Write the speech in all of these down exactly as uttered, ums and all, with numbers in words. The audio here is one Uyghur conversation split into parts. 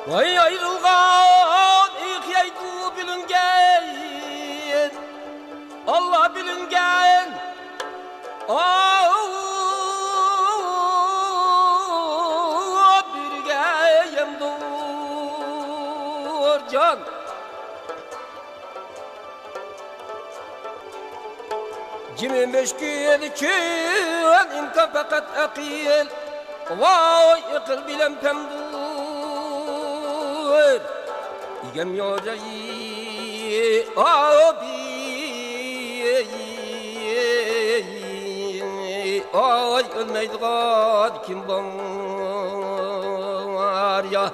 ۋاي ئايرىلغان ئېيىق يەيدۇ بىلىنگەن، ئاللا بىلىنگەن. ئاۋۇ بىرگە يەمدۇر جان. جىمى مۈشكۈل چۈن ئىمكان پەقەت ئەقىل. ۋاي ئەقىل بىلەن پەمدۇر. ئىگەم يوجاي ئابى. ئاي ئۆلمەيدىغان كىم بار يا؟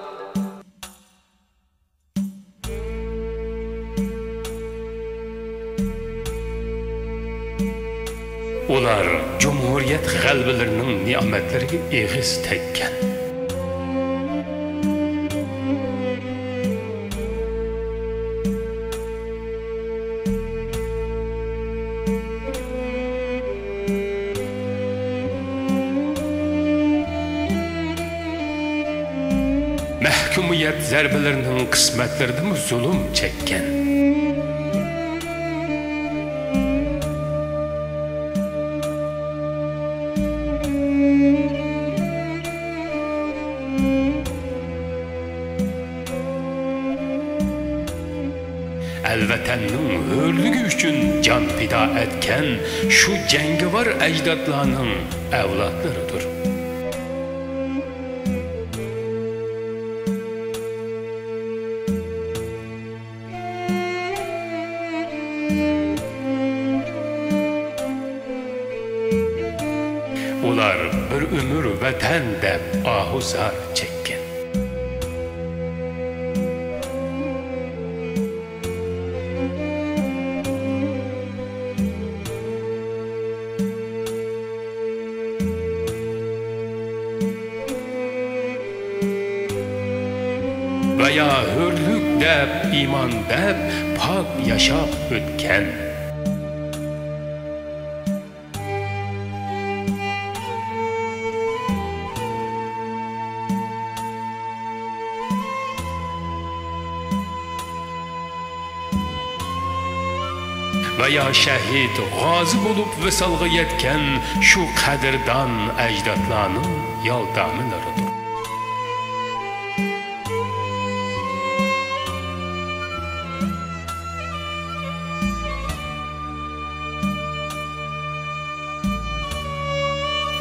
ئۇلار جۇمھۇرىيەت غەلىبىلىرىنىڭ نېمەتلىرىگە ئېغىز تەگكەن. مەھكۇمىيەت زەربىلىرىنىڭ قىسمەتلىرىدىمۇ زۇلۇم چەككەن. ئەل ۋەتەننىڭ ھۆرلۈكى ئۈچۈن جان پىدا ئەتكەن شۇ جەڭگىۋار ئەجدادلارنىڭ ئەۋلادلىرىدۇر. ئۇلار بىر ئۆمۈر ۋەتەن دەپ ئاھۇ زار چەككەن. ۋە يا ھۆرلۈك دەپ، ئىمان دەپ پاك ياشاپ ئۆتكەن. ۋە يا شەھىد، غازى بولۇپ ۋىسالغا يەتكەن شۇ قەدىردان ئەجدادلارنىڭ يالدامىلىرىدۇر.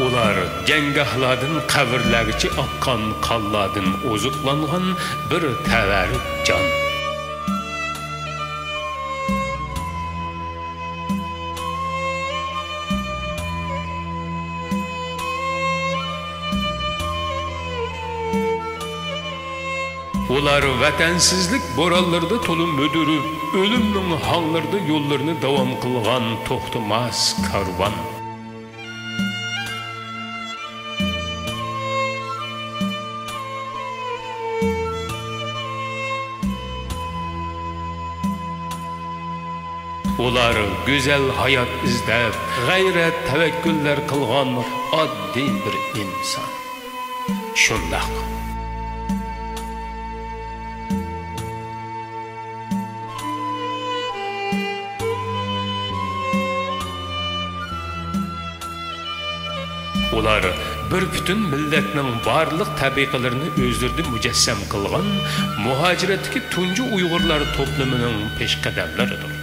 ئۇلار جەڭگاھلاردىن قەبرىلەرگىچە ئاققان قانلاردىن ئوزۇقلانغان بىر تەۋەررۈك جان. ئۇلار ۋەتەنسىزلىك بورانلىرىدا تولا مۈدۈرۈپ، ئۆلۈمنىڭ ھاڭلىرىدا يوللىرىنى داۋام قىلغان توختىماس كارۋان. ئۇلار گۈزەل ھايات ئىزدەپ، غەيرەت، تەۋەككۈللەر قىلغان ئاددىي بىر ئىنسان. شۇنداق. ئۇلار بىر پۈتۈن مىللەتنىڭ بارلىق تەبىقىلىرىنى ئۆزلىرىدە مۇجەسسەم قىلغان مۇھاجىرەتتىكى تۇنجى ئۇيغۇرلار توپلىمىنىڭ پېشقەدەملىرىدۇر.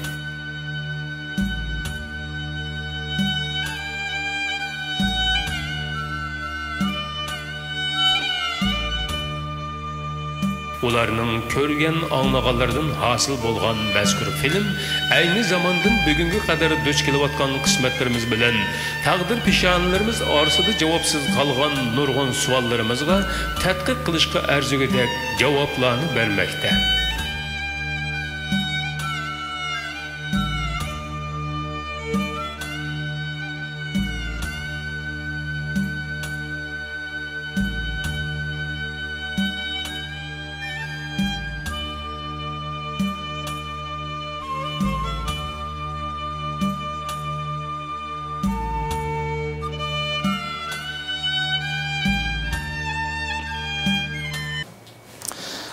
ئۇلارنىڭ كۆرگەن، ئاڭلىغانلىرىدىن ھاسىل بولغان مەزكۇر فىلىم ئەينى زاماندىن بۈگۈنگە قەدەر دۇچ كېلىۋاتقان قىسمەتلىرىمىز بىلەن تەقدىر پېشانىلىرىمىز ئارىسىدا جاۋابسىز قالغان نۇرغۇن سوئاللىرىمىزغا تەتقىق قىلىشقا ئەرزىگۈدەك جاۋابلارنى بەرمەكتە.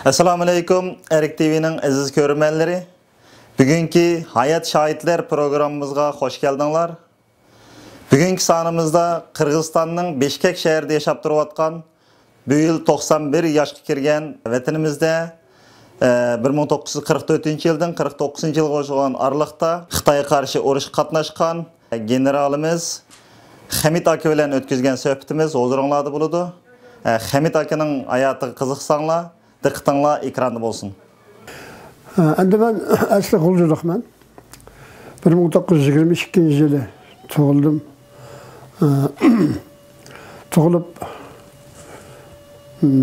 ئەسسالامۇئەلەيكۇم، ئەرك تىۋىنىڭ ئەزىز كۆرۈرمەنلىرى. بۈگۈنكى ھايات شاھىتلەر پروگراممىمىزغا خوش كەلدىڭلار. بۈگۈنكى سانىمىزدا قىرغىزىستاننىڭ بىشكەك شەھىرىدە ياشاپ تۇرۇۋاتقان، بۇ يىل توقسان بىر ياشقا كىرگەن، ۋەتىنىمىزدە، ئە، بىر مىڭ توققۇز يۈز قىرىق تۆتىنچى يىلدىن قىرىق توققۇزىنچى يىلغا بولغان ئارىلىقتا خىتايغا قارشى ئۇرۇشقا قاتناشقان گېنېرالىمىز خەمىت ئاكا بىلەن ئۆتكۈزگەن سۆھبىتىمىز ھۇزۇرۇڭلاردا بولىدۇ. ئە، خەمىت ئاكىنىڭ ھاياتىغا قىزىقساڭلار، دىققىتىڭلار ئېكراندا بولسۇن. ئە، ئەمدى مەن ئەسلى غۇلجىلىقمەن. بىر مىڭ توققۇز يۈز يىگىرمە ئىككىنچى يىلى تۇغۇلدۇم. ئە، تۇغۇلۇپ،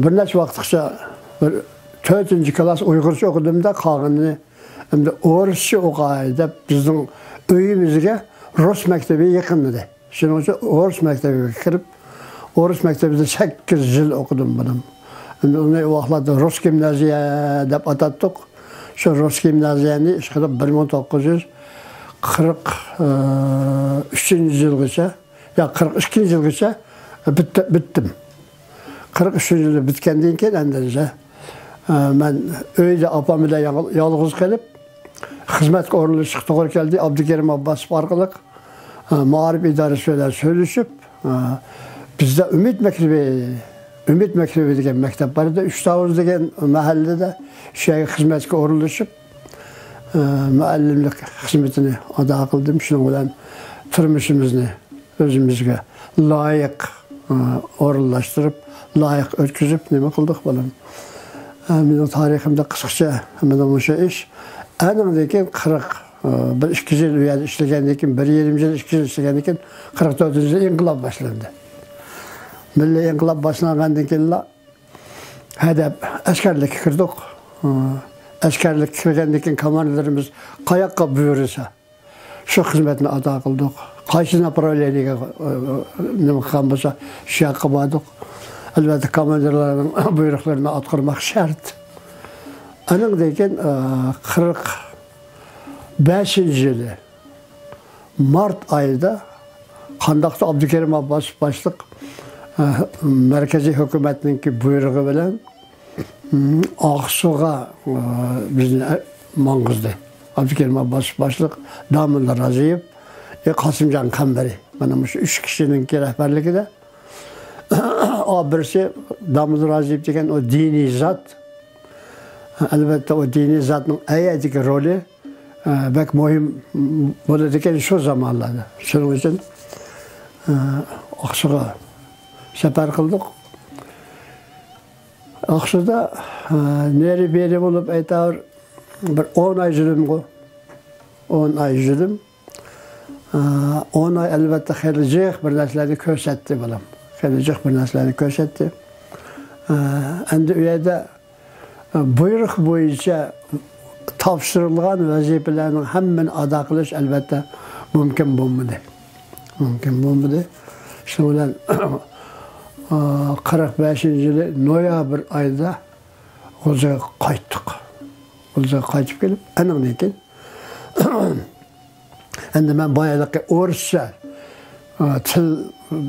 بىر نەچچە ۋاقىتقىچە بىر تۆتىنچى كىلاس ئۇيغۇرچە ئوقۇدۇم-دا، قالغىنىنى ئەمدى ئورۇسچە ئوقاي دەپ، بىزنىڭ ئۆيىمىزگە رۇس مەكتىپى يېقىن ئىدى. شۇنىڭ ئۈچۈن ئورۇس مەكتىپىگە كىرىپ، ئورۇس مەكتىپىدە سەككىز يىل ئوقۇدۇم مۇنۇم. ئەمدى ئۇنى ئۇ ۋاقىتلاردا رۇس گىمنازىيە دەپ ئاتاتتۇق. شۇ رۇس گىمنازىيەنى ئىشقىلىپ بىر مىڭ توققۇز يۈز قىرىق ئۈچىنچى يىلغىچە، يا، قىرىق ئىككىنچى يىلغىچە پۈتتى-، پۈتتۈم. قىرىق ئۈچىنچى يىلى پۈتكەندىن كېيىن ئەندىزە، ئە، مەن ئۆيدە ئاپام بىلەن ياڭ-، يالغۇز قېلىپ، خىزمەتكە ئورۇنلىشىشقا توغرا كەلدى. ئابدۇكېرىم ئابباسوف ئارقىلىق، ئە، مائارىپ ئىدارىسى بىلەن سۆزلىشىپ، ئە، بىزدە ئۈمىد مەكتىپى، ئۈمىد مەكتىپى دېگەن مەكتەپ بار ئىدى. ئۈچ تاۋۇز دېگەن مەھەللىدە شۇ يەرگە خىزمەتكە ئورۇنلىشىپ، ئە، مۇئەللىملىك خىزمىتىنى ئادا قىلدىم. شۇنىڭ بىلەن تۇرمۇشىمىزنى ئۆزىمىزگە لايىق، ئە، ئورۇنلاشتۇرۇپ، لايىق ئۆتكۈزۈپ نېمە قىلدۇق، بالام. ئە، مېنىڭ تارىخىمدا قىسقىچە مانا مۇشۇ ئىش. ئانىڭدىن كېيىن قىرىق، ئە، بىر ئىككى يىل ئۇ يەردە ئىشلىگەندىن كېيىن، بىر يېرىم يىل، ئىككى يىل ئىشلىگەندىن كېيىن، قىرىق تۆتىنچى يىلى ئىنقىلاب باشلاندى. مىللىي ئىنقىلاب باشلانغاندىن كېيىنلا ھەدەپ ئەسكەرلىككە كىردۇق. ئە، ئەسكەرلىككە كىرگەندىن كېيىن كوماندىرىمىز قاياققا بۇيرۇسا، شۇ خىزمەتنى ئادا قىلدۇق. قايسى ناپراۋلېنىيەگە، ئە، ئە، نېمە قىلغان بولسا، شۇ ياققا باردۇق. ئەلۋەتتە، كوماندىرلارنىڭ بۇيرۇقلىرىنى ئاتقۇرماق شەرت. ئانىڭدىن كېيىن، ئە، قىرىق بەشىنچى يىلى مارت ئايىدا قانداقتۇر ئابدۇكېرىم ئابباسوف باشلىق، ئە، مەركىزىي ھۆكۈمەتنىڭكى بۇيرۇقى بىلەن ئاقسۇغا، ئە، بىزنى، ئە، ماڭغۇزدى. ئابدۇكېرىم ئابباسوف باشلىق، داموللا رازىيېف، ئە، قاسىمجان قەمبىرى. مانا مۇشۇ ئۈچ كىشىنىڭكى رەھبەرلىكىدە، ئا، بىرسى داموللا رازىيېف دېگەن ئۇ دىنىي زات. ئەلۋەتتە، ئۇ دىنىي زاتنىڭ ئەيەدىكى رولى، ئە، بەك مۇھىم بولىدىكەن شۇ زامانلاردا. شۇنىڭ ئۈچۈن، ئە، ئاقسۇغا سەپەر قىلدۇق. ئاقسۇدا، ئە، نېرى بېرى بولۇپ ئەيتاۋۇر بىر ئون ئاي يۈردۈمغۇ. ئون ئاي يۈردۈم. ئە، ئون ئاي ئەلۋەتتە خېلى جىق بىر نەرسىلەرنى كۆرسەتتى بالام. خېلى جىق بىر نەرسىلەرنى كۆرسەتتى. ئە، ئەمدى ئۇ يەردە، ئە، بۇيرۇق بويىچە تاپشۇرۇلغان ۋەزىپىلەرنىڭ ھەممىنى ئادا قىلىش ئەلۋەتتە مۇمكىن بولمىدى. مۇمكىن بولمىدى. شۇنىڭ بىلەن، ئە، قىرىق بەشىنچى يىلى نويابىر ئايدا غۇلجىغا قايتتۇق. غۇلجىغا قايتىپ كېلىپ، ئانىڭدىن كېيىن، ئەمدى مەن بايىقى ئورۇسچە، ئە، تىل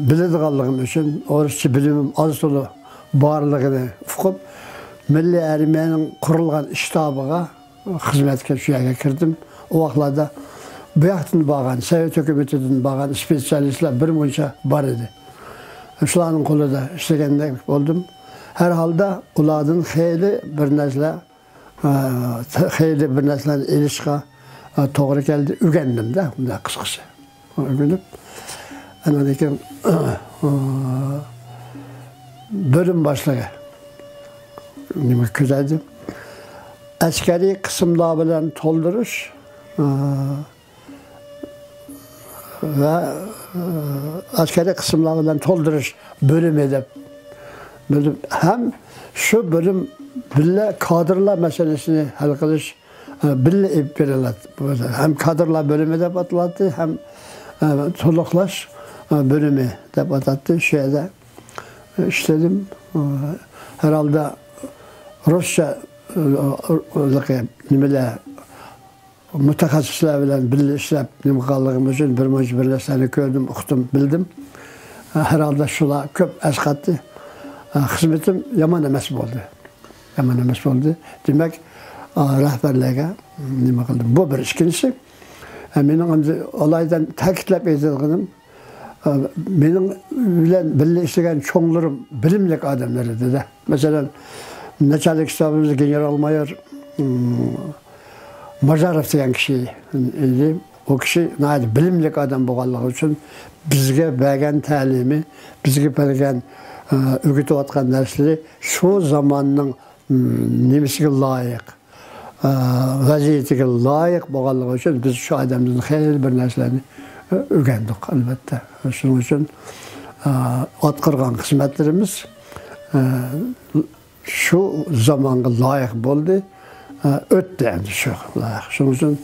بىلىدىغانلىقىم ئۈچۈن، ئورۇسچە بىلىمىم ئاز تولا بارلىقىنى ئۇقۇپ، مىللىي ئارمىيەنىڭ قۇرۇلغان شتابىغا خىزمەتكە شۇ يەرگە كىردىم. ئۇ ۋاقىتلاردا بۇ ياقتىن بارغان، سوۋېت ھۆكۈمىتىدىن بارغان سپېتسىيالىستلار بىر مۇنچە بار ئىدى. شۇلارنىڭ قولىدا ئىشلىگەندەك بولدۇم. ھەر ھالدا ئۇلاردىن خېلى بىر نەرسىلەر، ئە، خېلى بىر نەرسىلەرنى ئېلىشقا، ئە، توغرا كەلدى. ئۆگەندىم-دە، بۇنداق قىسقىسى. ئۆگىنىپ، ئاندىن كېيىن، بۆلۈم باشلىقى نېمە كۆزەتتىم. ئەسكەرىي قىسىملار بىلەن تولدۇرۇش، ۋە، ئە، ئەسكەرىي قىسىملار بىلەن تولدۇرۇش بۆلۈمى دەپ بۆلۈم. ھەم شۇ بۆلۈم بىللە كادىرلار مەسىلىسىنى ھەل قىلىش، ئە، بىللە ئېلىپ بېرىلاتتى. ھەم كادىرلار بۆلۈمى دەپ ئاتىلاتتى، ھەم، ئە، تولۇقلاش، ئە، بۆلۈمى دەپ ئاتاتتى. شۇ يەردە ئىشلىدىم. ئە، ھەر ھالدا رۇسچە، ئە، نېمىلەر، مۇتەخەسسىسلەر بىلەن بىللە ئىشلەپ نېمە قىلغانلىقىم ئۈچۈن بىر مۇنچە بىر نەرسىلەرنى كۆردۈم، ئۇقتۇم، بىلدىم. ھەر ھالدا شۇلار كۆپ ئەسقاتتى. خىزمىتىم يامان ئەمەس بولدى. يامان ئەمەس بولدى. دېمەك، ئا، رەھبەرلەرگە نېمە قىلدىم؟ بۇ بىر. ئىككىنچىسى، ئە، مېنىڭ ئەمدى ئالايىتەن تەكىتلەپ ئېيتىدىغىنىم، ئە، مېنىڭ بىلەن بىللە ئىشلىگەن چوڭلىرىم بىلىملىك ئادەملەر ئىدى-دە. مەسىلەن، ناچالنىك شتابىمىزدا گېنېرال-مايور، ئىم، ماژاروف دېگەن كىشى ئىدى. ئۇ كىشى ناھايىتى بىلىملىك ئادەم بولغانلىقى ئۈچۈن بىزگە بەرگەن تەلىمى، بىزگە بەرگەن، ئە، ئۆگىتىۋاتقان نەرسىلىرى شۇ زاماننىڭ، ئىم، نېمىسىگە لايىق، ئە، ۋەزىيىتىگە لايىق بولغانلىقى ئۈچۈن بىز شۇ ئادەمدىن خېلى بىر نەرسىلەرنى، ئە، ئۆگەندۇق، ئەلۋەتتە. شۇنىڭ ئۈچۈن، ئە، ئاتقارغان خىزمەتلىرىمىز، ئە، شۇ زامانغا لايىق بولدى، ئە، ئۆتتى ئەمدى شۇ لايىق. شۇنىڭ ئۈچۈن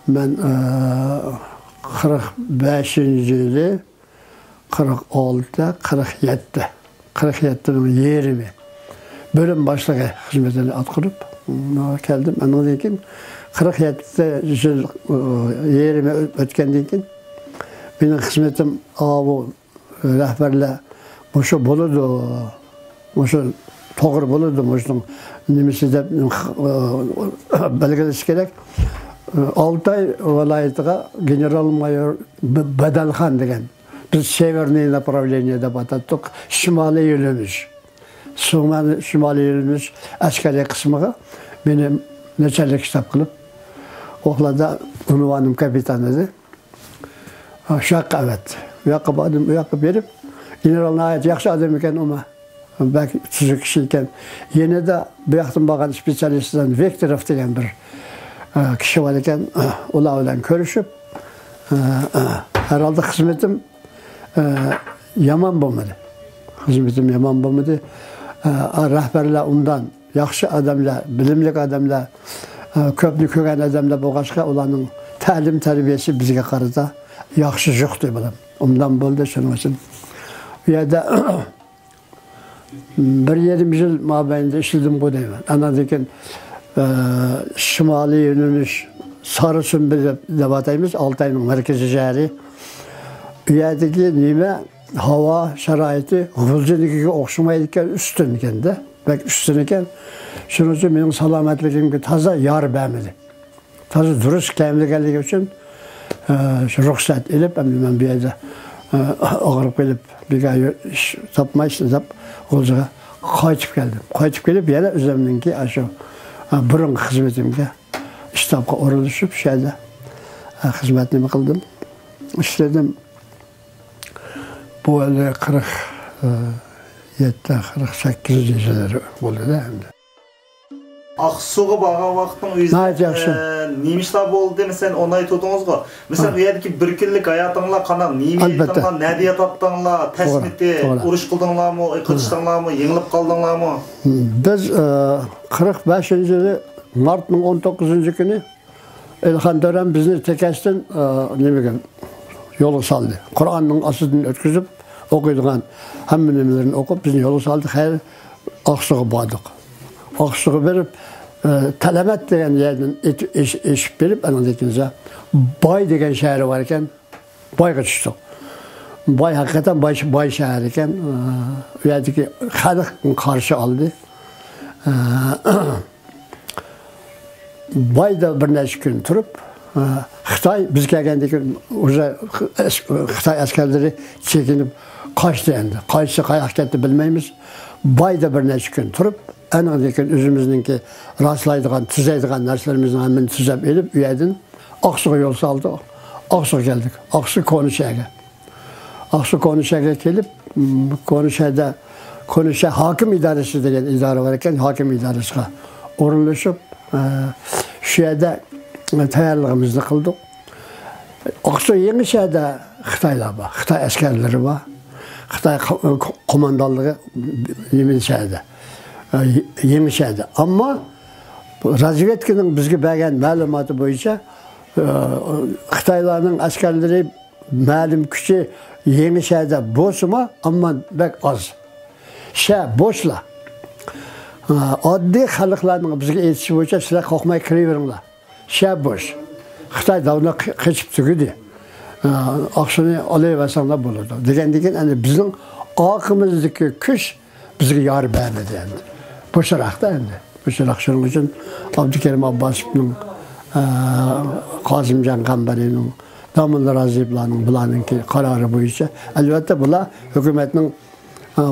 مەن، ئە، قىرىق بەشىنچى يىلى، قىرىق ئالتە، قىرىق يەتتە، قىرىق يەتتىنىڭ يېرىمى بۆلۈم باشلىقى خىزمىتىنى ئاتقۇرۇپ، م، كەلدىم. ئاندىن كېيىن قىرىق يەتتە يىل، ئە، يېرىمى ئۆتكەندىن كېيىن مېنىڭ خىزمىتىم ئاۋۇ رەھبەرلەر مۇشۇ بولىدۇ، مۇشۇ توغرا بولىدۇ، مۇشۇنىڭ نېمىسى دەپ، ئى، بەلگىلىشى كېرەك. ئالتاي ۋىلايىتىغا گېنېرال-مايور ب-، بەدەلخان دېگەن، بىز سېۋېرنىي ناپراۋلېنىيە دەپ ئاتاتتۇق، شىمالىي يۆنىلىش. شىمالىي، شىمالىي يۆنىلىش ئەسكەرىي قىسمىغا مېنى ناچالنىك شتاب قىلىپ، ئۇ ۋاقىتلاردا ئۇنۋانىم كاپىتان ئىدى. ھا، شۇ ياققا ئەۋەتتى. ئۇ ياققا باردىم، ئۇ ياققا بېرىپ، گېنېرال ناھايىتى ياخشى ئادەم ئىكەن، ئۇمۇ بەك تۈزۈك كىشى ئىكەن. يېنىدا بۇ ياقتىن بارغان سپېتسىيالىستلاردىن ۋىكتوروف دېگەن بىر، ئە، كىشى بار ئىكەن. ئۇلار بىلەن كۆرۈشۈپ، ئە، ئە، ھەر ھالدا خىزمىتىم، ئە، يامان بولمىدى. خىزمىتىم يامان بولمىدى. ئە، رەھبەرلەر ئوبدان ياخشى ئادەملەر، بىلىملىك ئادەملەر، ئە، كۆپنى كۆرگەن ئادەملەر بولغاچقا، ئۇلارنىڭ تەلىم-تەربىيەسى بىزگە قارىتا ياخشى جۇقتى، بالام. ئوبدان بولدى، شۇنىڭ ئۈچۈن. ئۇ يەردە بىر يېرىم يىل مابەينىدە ئىشلىدىمغۇ دەيمەن. ئاندىن كېيىن، ئە، شىمالىي يۆنىلىش، سارا سۈمبۈل دەپ، دەپ ئاتايمىز، ئالتاينىڭ مەركىزىي شەھىرى. ئۇ يەردىكى نېمە، ھاۋا شارائىتى غۇلجىنىڭكىگە ئوخشىمايدىكەن، ئۈستۈن ئىكەن-دە، بەك ئۈستۈن ئىكەن. شۇنىڭ ئۈچۈن مېنىڭ سالامەتلىكىمگە تازا يار بەرمىدى. تازا دۇرۇس كەلمىگەنلىكى ئۈچۈن، ئە، شۇ رۇخسەت ئېلىپ، ئەمدى مەن بۇ يەردە، ئە، ئاغرىپ قېلىپ، بىكار يۈر-، ئىش تاپمايسىز دەپ، غۇلجىغا قايتىپ كەلدىم. قايتىپ كېلىپ، يەنە ئۆزۈمنىڭكى ئاشۇ، ئە، بۇرۇنقى خىزمىتىمگە، شتابقا ئورۇنلىشىپ، شۇ يەردە، ئە، خىزمەتنى نېمە قىلدىم، ئىشلىدىم. بۇ ھېلى قىرىق يەتتە، قىرىق سەككىزىنچى يىللىرى بولدى-دە ئەمدى. ئاقسۇغا بارغان ۋاقىتنىڭ ئۆزىدە، ناھايىتى ياخشى. ئە، نېمە ئىشلار بولدى؟ مەسىلەن، ئون ئاي تۇردىڭىزغۇ. مەسىلەن، ھە. ئۇ يەردىكى بىر كۈنلۈك ھاياتىڭلار قانداق؟ نېمە ئەلۋەتتە. يېدىڭلار؟ نەدە ياتاتتىڭلار؟ توغرا، تەسمىتى، توغرا. ئۇرۇش قىلدىڭلارمۇ؟ توغرا. قېچىشتىڭلارمۇ؟ يېڭىلىپ قالدىڭلارمۇ؟ بىز، ئە، قىرىق بەشىنچى يىلى مارتنىڭ ئون توققۇزىنچى كۈنى ئېلىخان تۆرەم بىزنى تېكەستىن، ئە، نېمىگە، يولغا سالدى. قۇرئاننىڭ ئاستىدىن ئۆتكۈزۈپ، ئوقۇيدىغان ھەممە نېمىلىرىنى ئوقۇپ، بىزنى يولغا سالدى. خەير، ئاقسۇغا باردۇق. ئاقسۇغا بېرىپ، ئە، تەلەمەت دېگەن يەردىن ئېتىپ، ئېش-، ئېشىپ بېرىپ، ئاندىن كېيىن باي دېگەن شەھىرى بار ئىكەن. بايغا چۈشتۇق. باي ھەقىقەتەن باي، باي شەھەر ئىكەن. ئۇ يەردىكى خەلق قارشى ئالدى. بايدا بىر نەچچە كۈن تۇرۇپ، خىتاي بىز كەلگەندىن كېيىن، ئۇژە خىتاي ئەسكەرلىرى چېكىنىپ قاچتى ئەمدى. قايسى قاياققا كەتتى بىلمەيمىز. بايدا بىر نەچچە كۈن تۇرۇپ، ئاندىن كېيىن ئۆزىمىزنىڭكى راسلايدىغان، تۈزەيدىغان نەرسىلىرىمىزنىڭ ھەممىنى تۈزەپ ئېلىپ، ئۇ يەردىن ئاقسۇغا يول سالدۇق. ئاقسۇغا كەلدۇك. ئاقسۇ كونا شەھەرگە. ئاقسۇ كونا شەھەرگە كېلىپ، م، كونا شەھەردە، كونا شەھەر ھاكىم ئىدارىسى دېگەن ئىدارە بار ئىكەن، ھاكىم ئىدارىسىغا ئورۇنلىشىپ، ئە، شۇ يەردە، ئە، تەييارلىقىمىزنى قىلدۇق. ئاقسۇ يېڭى شەھەردە خىتايلار بار، خىتاي ئەسكەرلىرى بار، خىتاي قو-، قوماندانلىقى يېڭى شەھەردە، ئە، يېڭى شەھەردە. ئەمما رازۋېدكىنىڭ بىزگە بەرگەن مەلۇماتى بويىچە، ئە، خىتايلارنىڭ ئەسكەرلىرى مەلۇم كۈچى يېڭى شەھەردە بولسىمۇ، ئەمما بەك ئاز. شەھەر بوشلا. ئاددىي خەلقلەرنىڭ بىزگە ئېيتىشى بويىچە، سىلەر قورقماي كىرىۋېرىڭلار. شەھەر بوش. خىتاي داۋنى قېچىپ تۈگىدى. ئاقسۇنى ئالىۋەرسەڭلار بولىدۇ. دېگەندىن كېيىن، ئەمدى بىزنىڭ ئارقىمىزدىكى كۈچ بىزگە يار بەرمىدى ئەمدى. بوشراقتا ئەمدى. بوشراق شۇنىڭ ئۈچۈن ئابدۇكېرىم ئابباسوۋنىڭ، ئە، قاسىمجان قەمبىرىنىڭ، داموللا رازىيېۋلارنىڭ، بۇلارنىڭكى قارارى بويىچە، ئەلۋەتتە، بۇلار ھۆكۈمەتنىڭ، ئە،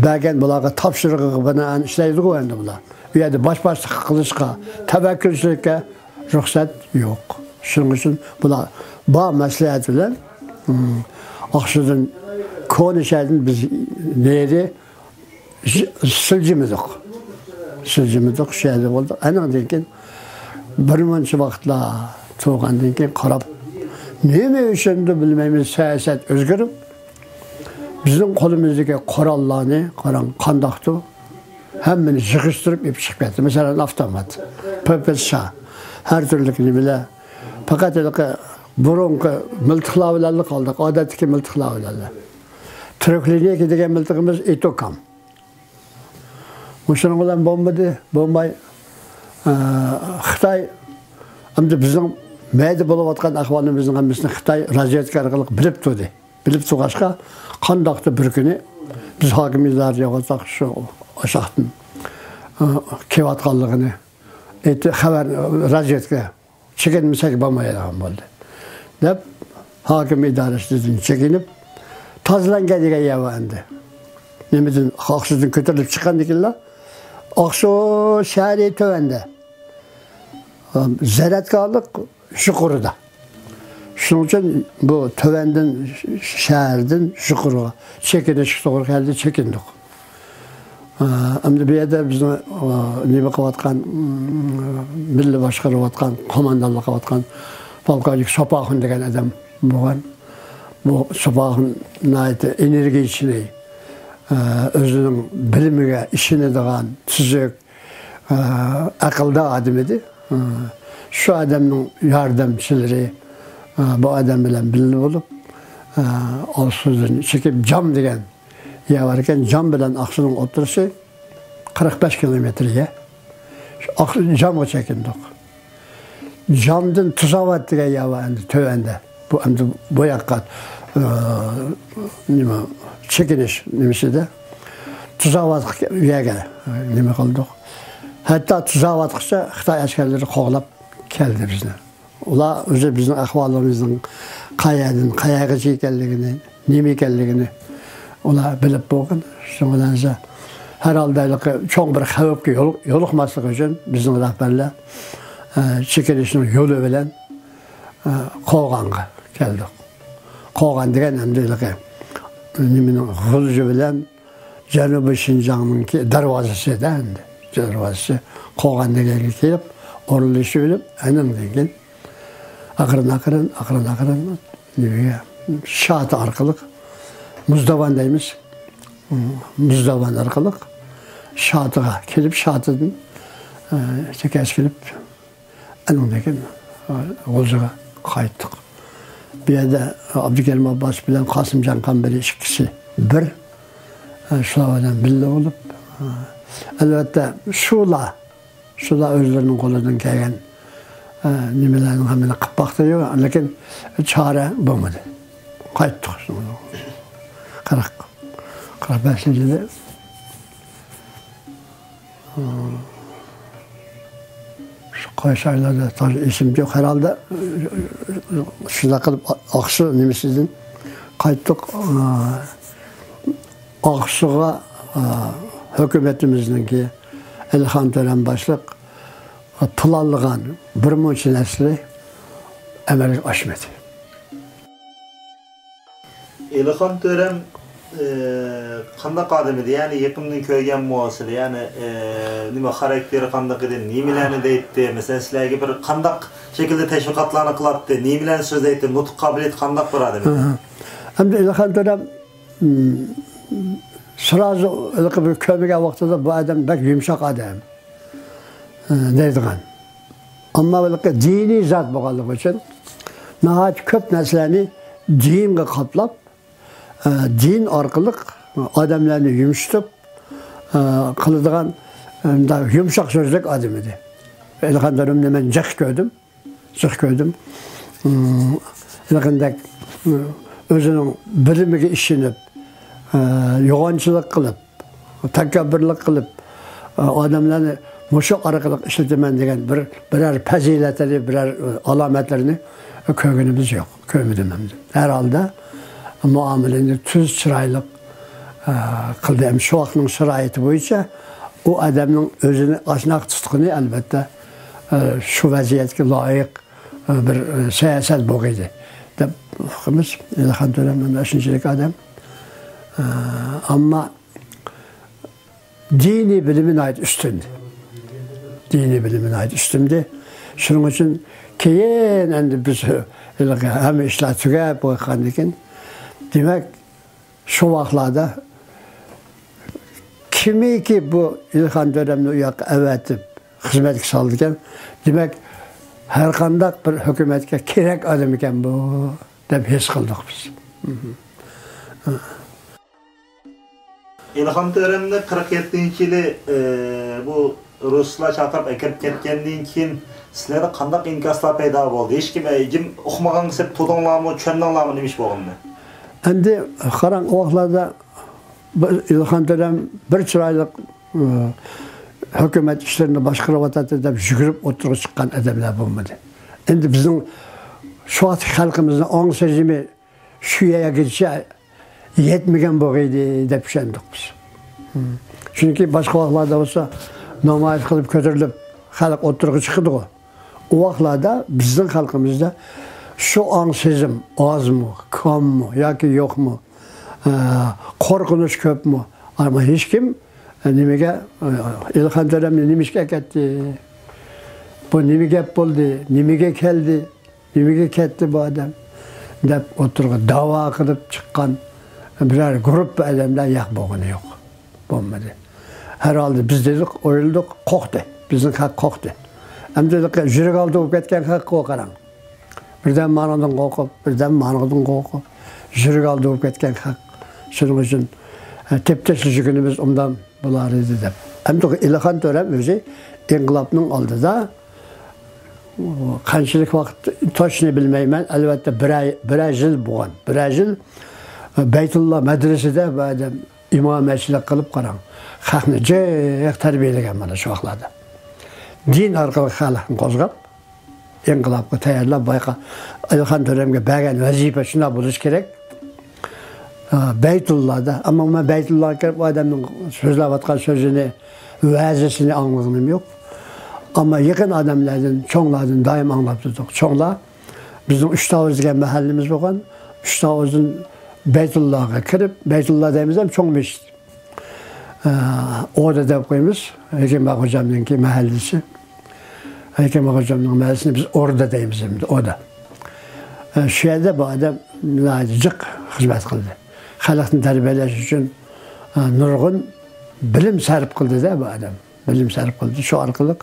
بەرگەن بۇلارغا تاپشۇرۇقىغا بىنائەن ئىشلەيدىغۇ ئەمدى بۇلار. ئۇ يەردە باش باشلىق قىلىشقا، تەۋەككۈلچىلىككە رۇخسەت يوق. شۇنىڭ ئۈچۈن بۇلار بار مەسلىھەت بىلەن، ئاقسۇدىن، كونا شەھەردىن بىز نېرى سىلجىمىدۇق. سىلجىمىدۇق، شۇ يەردە بولدۇق. ئاندىن كېيىن بىر مۇنچە ۋاقىتلار تۇرغاندىن كېيىن قاراپ، نېمە ئۈچۈندۇر بىلمەيمىز، سىياسەت ئۆزگىرىپ، بىزنىڭ قولىمىزدىكى قوراللارنى قاراڭ، قانداقتۇ؟ ھەممىنى يىغىشتۇرۇپ ئېلىپ چىقىپ كەتتى. مەسىلەن، ئاپتومات، پ پ ش، ھەر تۈرلۈك نېمىلەر. پەقەت ھېلىقى بۇرۇنقى مىلتىقلار بىلەنلا قالدۇق، ئادەتتىكى مىلتىقلار بىلەنلا. تۈرۈك لىنىيكا دېگەن مىلتىقىمىز ئېتوكام. مۇشۇنىڭ بىلەن بولمىدى، بولماي، ئە، خىتاي ئەمدى بىزنىڭ مەيدە بولۇۋاتقان ئەھۋالىمىزنىڭ ھەممىسىنى خىتاي رازۋېدكا ئارقىلىق بىلىپ تۇردى. بىلىپ تۇرغاچقا، قانداقتۇر بىر كۈنى بىز ھاكىم ئىدارە يوغانساق شۇ ئاشاقتىن، ئە، كېلىۋاتقانلىقىنى ئېيتتى، خەۋەر، رازۋېدكا چېكىنمىسەك بولمايدىغان بولدى، دەپ، ھاكىم ئىدارىسىدىن چېكىنىپ، تازىلانگەن دېگەن يەر بار ئەمدى. نېمىدىن، ئاقسۇدىن كۆتۈرۈلۈپ چىققاندىكىنلا، ئاقسۇ شەھىرى تۆۋەندە، زىرائەتكارلىق يۇقىرىدا. شۇنىڭ ئۈچۈن بۇ تۆۋەندىن، شەھەردىن يۇقىرىغا چېكىنىشكە توغرا كەلدى، چېكىندۇق. ئە، ئەمدى بۇ يەردە بىزنىڭ، ئە، نېمە قىلىۋاتقان، مىللىي باشقۇرۇۋاتقان، قوماندانلىق قىلىۋاتقان پولكوۋنىك سوپاخۇن دېگەن ئادەم بولغان. بۇ سوپاخۇن ناھايىتى ئېنېرگىيىچىنى، ئە، ئۆزىنىڭ بىلىمىگە ئىشىنىدىغان، تۈزۈك، ئە، ئەقىلدار ئادەم ئىدى. ئە، شۇ ئادەمنىڭ ياردەمچىلىرى، ئە، بۇ ئادەم بىلەن بىللە بولۇپ، ئە، ئاقسۇدىن چېكىپ، جام دېگەن يەر بار ئىكەن، جام بىلەن ئاقسۇنىڭ ئوتتۇرىسى قىرىق بەش كىلومېتىر يەر. شۇ ئاقسۇ، جامغا چېكىندۇق. جامدىن تۇزاۋات دېگەن يەر بار ئەمدى تۆۋەندە. بۇ ئەمدى بۇ ياققا، ئە، نېمە، چېكىنىش نېمىسىدە. تۇزاۋات يەرگە، ئە، نېمە قىلدۇق. ھەتتا تۇزاۋاتقىچە خىتاي ئەسكەرلىرى قوغلاپ كەلدى بىزنى. ئۇلار ئۆزى بىزنىڭ ئەھۋالىمىزنىڭ قەيەردىن، قەيەرگىچە ئىكەنلىكىنى، نېمە ئىكەنلىكىنى ئۇلار بىلىپ بولغان. شۇنىڭ بىلەن ھەر ھالدا ھېلىقى چوڭ بىر خەۋپكە يولۇق-، يولۇقماسلىق ئۈچۈن بىزنىڭ رەھبەرلەر، ئە، چېكىنىشنىڭ يولى بىلەن، ئە، قوغانغا كەلدۇق. قوغان دېگەن ئەمدى ھېلىقى نېمىنىڭ غۇلجا بىلەن جەنۇبىي شىنجاڭنىڭكى دەرۋازىسىدا ئەمدى. دەرۋازىسى قوغان دېگەنگە كېلىپ، ئورۇنلىشىۋېلىپ، ئاندىن كېيىن ئاقىرىن، ئاقىرىن، ئاقىرىن، ئاقىرىن نېمىگە، شاتى ئارقىلىق، مۇزداۋان دەيمىز. مۇزداۋان ئارقىلىق شاتىغا كېلىپ، شاتىدىن، ئە، تېكەس كېلىپ، ئاندىن كېيىن، ئە، غۇلجىغا قايتتۇق. بۇ يەردە ئابدۇكېرىم ئابباسوف بىلەن قاسىمجان قەمبىرى ئىككىسى بىر، ئە، شۇلار بىلەن بىللە بولۇپ، ئە، ئەلۋەتتە، شۇلار شۇلار ئۆزلىرىنىڭ قولىدىن كەلگەن، ئە، نېمىلەرنىڭ ھەممىنى قىلىپ باقتى، لېكىن چارە بولمىدى. قايتتۇق. قىرىق، قىرىق بەشىنچى يىلى، ئە، شۇ قايسى ئايلاردا تازا ئېسىمدە يوق. ھەر ھالدا، شۇنداق قىلىپ ئاقسۇ نېمىسىدىن قايتتۇق. ئە، ئاقسۇغا، ئە، ھۆكۈمىتىمىزنىڭكى ئېلىخان تۆرەم باشلىق پىلانلىغان بىر مۇنچە نەرسىلەر ئەمەلگە ئاشمىدى. ئېلىخان تۆرەم، ئى، قانداق ئادەم ئىدى؟ يەنى يېقىندىن كۆرگەنمۇ سىلەر؟ يەنى، ئى، نېمە خاراكتېرى قانداق ئىدى؟ نېمىلەرنى دەيتتى؟ مەسىلەن، سىلەرگە بىر قانداق شەكىلدە تەشۋىقاتلارنى قىلاتتى؟ نېمىلەرنى سۆزلەيتتى؟ نۇتۇق قابىلىيىتى قانداق بىر ئادەم ئىدى؟ ھە. ئەمدى ئېلىخان تۆرەم، م، سرازۇ ھېلىقى بىر كۆرمىگەن ۋاقتىدا بۇ ئادەم بەك يۇمشاق ئادەم. ئە، دەيدىغان. ئەمما ھېلىقى دىنىي زات بولغانلىقى ئۈچۈن ناھايىتى كۆپ نەرسىلەرنى دىنغا قاپلاپ، ئە، دىن ئارقىلىق ئادەملەرنى يۇمشىتىپ، ئە، قىلىدىغان، ئە، مۇنداق يۇمشاق سۆزلۈك ئادەم ئىدى. ئېلىخان تۆرەمنى مەن جىق كۆردۈم، جىق كۆردۈم. ئىم، ھېلىقىندەك، ئە، ئۆزىنىڭ بىلىمىگە ئىشىنىپ، ئە، يوغانچىلىق قىلىپ، تەكەببۇرلۇق قىلىپ، ئادەملەرنى مۇشۇ ئارقىلىق ئىشلىتىمەن دېگەن بىر، بىرەر پەزىلەتلىرى، بىرەر ئالامەتلىرىنى كۆرگىنىمىز يوق، كۆرمىدىم ھەم. ھەر ھالدا مۇئامىلىنى تۈز، چىرايلىق، ئە، قىلدى. ھەم شۇ ۋاقىتنىڭ شارائىتى بويىچە ئۇ ئادەمنىڭ ئۆزىنى ئاشۇنداق تۇتقىنى، ئەلۋەتتە، ئە، شۇ ۋەزىيەتكە لايىق، ئە، بىر، ئە، سىياسەت بولغىيدى دەپ ئۇقىمىز. ئېلىخان تۆرەم مانا شۇنچىلىك ئادەم. ئە، ئەمما دىنىي بىلىمى ناھايىتى ئۈستۈندى. دىنىي بىلىمى ناھايىتى ئۈستۈندى. شۇنىڭ ئۈچۈن كېيىن ئەمدى بىز ھېلىقى ھەممە ئىشلار تۈگەپ بولغاندىن كېيىن، دېمەك، شۇ ۋاقىتلاردا كىمكى بۇ ئېلىخان تۆرەمنى ئۇ ياققا ئەۋەتىپ خىزمەتكە سالىدىكەن، دېمەك، ھەرقانداق بىر ھۆكۈمەتكە كېرەك ئادەم ئىكەن بۇ، دەپ ھېس قىلدۇق بىز. ئېلىخان تۆرەمنى قىرىق يەتتىنچى يىلى، ئى، بۇ رۇسلار چاقىرىپ ئەكىرىپ كەتكەندىن كېيىن سىلەردە قانداق ئىنكاسلار پەيدا بولدى؟ ھېچكىم، ئى، جىم ئۇقمىغانغا سەپ تۇردۇڭلارمۇ، چۈشەندىڭلارمۇ نېمە ئىش بولغىنىنى؟ ئەمدى قاراڭ، ئۇ ۋاقىتلاردا بىر ئېلىخان تۆرەم بىر چىرايلىق، ئى، ھۆكۈمەت ئىشلىرىنى باشقۇرۇۋاتاتتى دەپ يۈگۈرۈپ ئوتتۇرىغا چىققان ئادەملەر بولمىدى. ئەمدى بىزنىڭ شۇ ۋاقىتتىكى خەلقىمىزنىڭ ئاڭ سېزىمى شۇ يەرگىچە يەتمىگەن بولغىيدى دەپ چۈشەندۇق بىز. چۈنكى باشقا ۋاقىتلاردا بولسا نامايىش قىلىپ كۆتۈرۈلۈپ خەلق ئوتتۇرىغا چىقىدىغۇ. ئۇ ۋاقىتلاردا بىزنىڭ خەلقىمىزدە شۇ ئاڭ سېزىم ئازمۇ، كاممۇ ياكى يوقمۇ، ئە، قورقۇنچ كۆپمۇ؟ ئەمما ھېچكىم، ئە، نېمىگە، ئە، ئېلىخان تۆرەمنى نېمە ئىشقا ئەكەتتى؟ بۇ نېمە گەپ بولدى؟ نېمىگە كەلدى؟ نېمىگە كەتتى بۇ ئادەم؟ دەپ ئوتتۇرىغا داۋا قىلىپ چىققان بىرەر گۇرۇپپا ئادەملەر ياق بولغىنى يوق. بولمىدى. ھەر ھالدا بىز دېدۇق، ئويلىدۇق، قورقتى. بىزنىڭ خەق قورقتى. ئەمدى يۈرەك ئالدى بولۇپ كەتكەن خەق بۇ، قاراڭ. بىردەم مانىڭدىن قورقۇپ، بىردەم مانىڭدىن قورقۇپ، يۈرەك ئالدى بولۇپ كەتكەن خەق. شۇنىڭ ئۈچۈن، ئە، تېپىپ تاشلىشىدىغىنىمىز ئوبدان بولار ئىدى دەپ. ئەمدى ئېلىخان تۆرەم ئۆزى ئىنقىلابنىڭ ئالدىدا قانچىلىك ۋاقىت، توچنى بىلمەيمەن، ئەلۋەتتە بىرەر، بىرەر يىل بولغان. بىرەر يىل، ئە، بەيتۇللا مەدرىسىدە بۇ ئادەم ئىمامەتچىلىك قىلىپ، قاراڭ، خەقنى جىق تەربىيەلىگەن مانا شۇ ۋاقىتلاردا. دىن ئارقىلىق خەلقنى قوزغاپ، ئىنقىلابقا تەييارلاپ، بايقا ئېلىخان تۆرەمگە بەرگەن ۋەزىپە شۇنداق بولۇشى كېرەك. ئا، بەيتۇللادا، ئەمما مەن بەيتۇللاغا كىرىپ ئۇ ئادەمنىڭ سۆزلەۋاتقان سۆزىنى، ۋەزىسىنى ئاڭلىغىنىم يوق. ئەمما يېقىن ئادەملەردىن، چوڭلاردىن دائىم ئاڭلاپ تۇردۇق. چوڭلار، بىزنىڭ ئۈچ تاۋۇز دېگەن مەھەللىمىز بولغان. ئۈچ تاۋۇزدىن بەيتۇللاغا كىرىپ، بەيتۇللا دەيمىز ھەم چوڭ مەسچىت. ئە، ئوردا دەپ قويىمىز. ھېكىم خوجامنىڭكى مەھەللىسى. ھېكىم خوجامنىڭ مەھەللىسىنى بىز ئوردا دەيمىز ئەمدى، ئوردا. ئە، شۇ يەردە بۇ ئادەم ناھايىتى جىق خىزمەت قىلدى. خەلقنى تەربىيەلەش ئۈچۈن، ئە، نۇرغۇن بىلىم سەرپ قىلدى-دە بۇ ئادەم. بىلىم سەرپ قىلدى. شۇ ئارقىلىق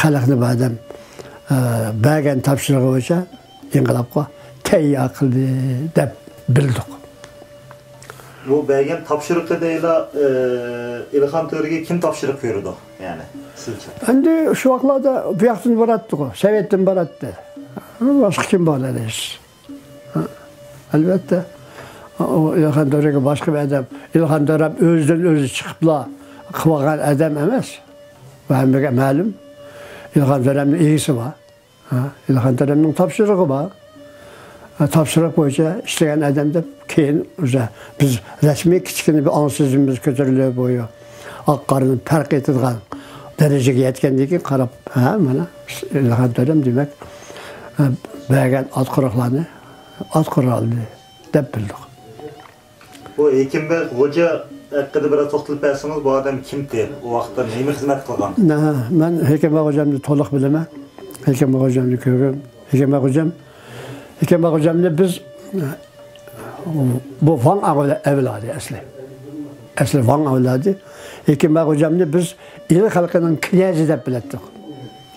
خەلقنى بۇ ئادەم، ئە، بەرگەن تاپشۇرۇقى بويىچە ئىنقىلابقا تەييار قىلدى دەپ بىلدۇق. بۇ بەرگەن تاپشۇرۇقىدىلا، ئە، ئېلىخان تۆرىگە كىم تاپشۇرۇق بېرىدۇ؟ يەنى سىزچە؟ ئەمدى شۇ ۋاقىتلاردا بۇ ياقتىن باراتتىغۇ، سوۋېتتىن باراتتى. باشقا كىم بار دەيسىز؟ ئەلۋەتتە، ئۇ ئېلىخان تۆرىگە باشقا بىر ئادەم، ئېلىخان تۆرەم ئۆزىدىن ئۆزى چىقىپلا قىلىۋالغان ئادەم ئەمەس. بۇ ھەممىگە مەلۇم. ئېلىخان تۆرەمنىڭ ئىگىسى بار. ھە، ئېلىخان تۆرەمنىڭ تاپشۇرۇقى بار. ھە، تاپشۇرۇق بويىچە ئىشلىگەن ئادەم دەپ كېيىن ئۆزى بىز رەسمىي كىچىككىنە بىر ئاڭسىزلىقىمىز كۆتۈرۈلۈپ، بۇ ئاق قارىنى پەرق ئېتىدىغان دەرىجىگە يەتكەندىن كېيىن قاراپ، ھە، مانا، ئېلىخان تۆرەم دېمەك، ھە، بەرگەن ئاتقۇرۇقلارنى ئاتقۇرالدى دەپ بىلدۇق. بۇ ھېكىم بەگ خوجا ھەققىدە بىراز توختىلىپ بەرسىڭىز، بۇ ئادەم كىمتى؟ ئۇ ۋاقىتتا نېمە خىزمەت قىلغان؟ نە، مەن ھېكىم بەگ خوجامنى تولۇق بىلىمەن. ھېكىم بەگ خوجامنى كۆرگەن. ھېكىم بەگ خوجام، ھېكىم بەگ خوجامنى بىز، بۇ ۋاڭ ئەۋلا-، ئەۋلادى ئەسلى. ئەسلى ۋاڭ ئەۋلادى. ھېكىم بەگ خوجامنى بىز ئىلى خەلقىنىڭ كىنەزى دەپ بىلەتتۇق.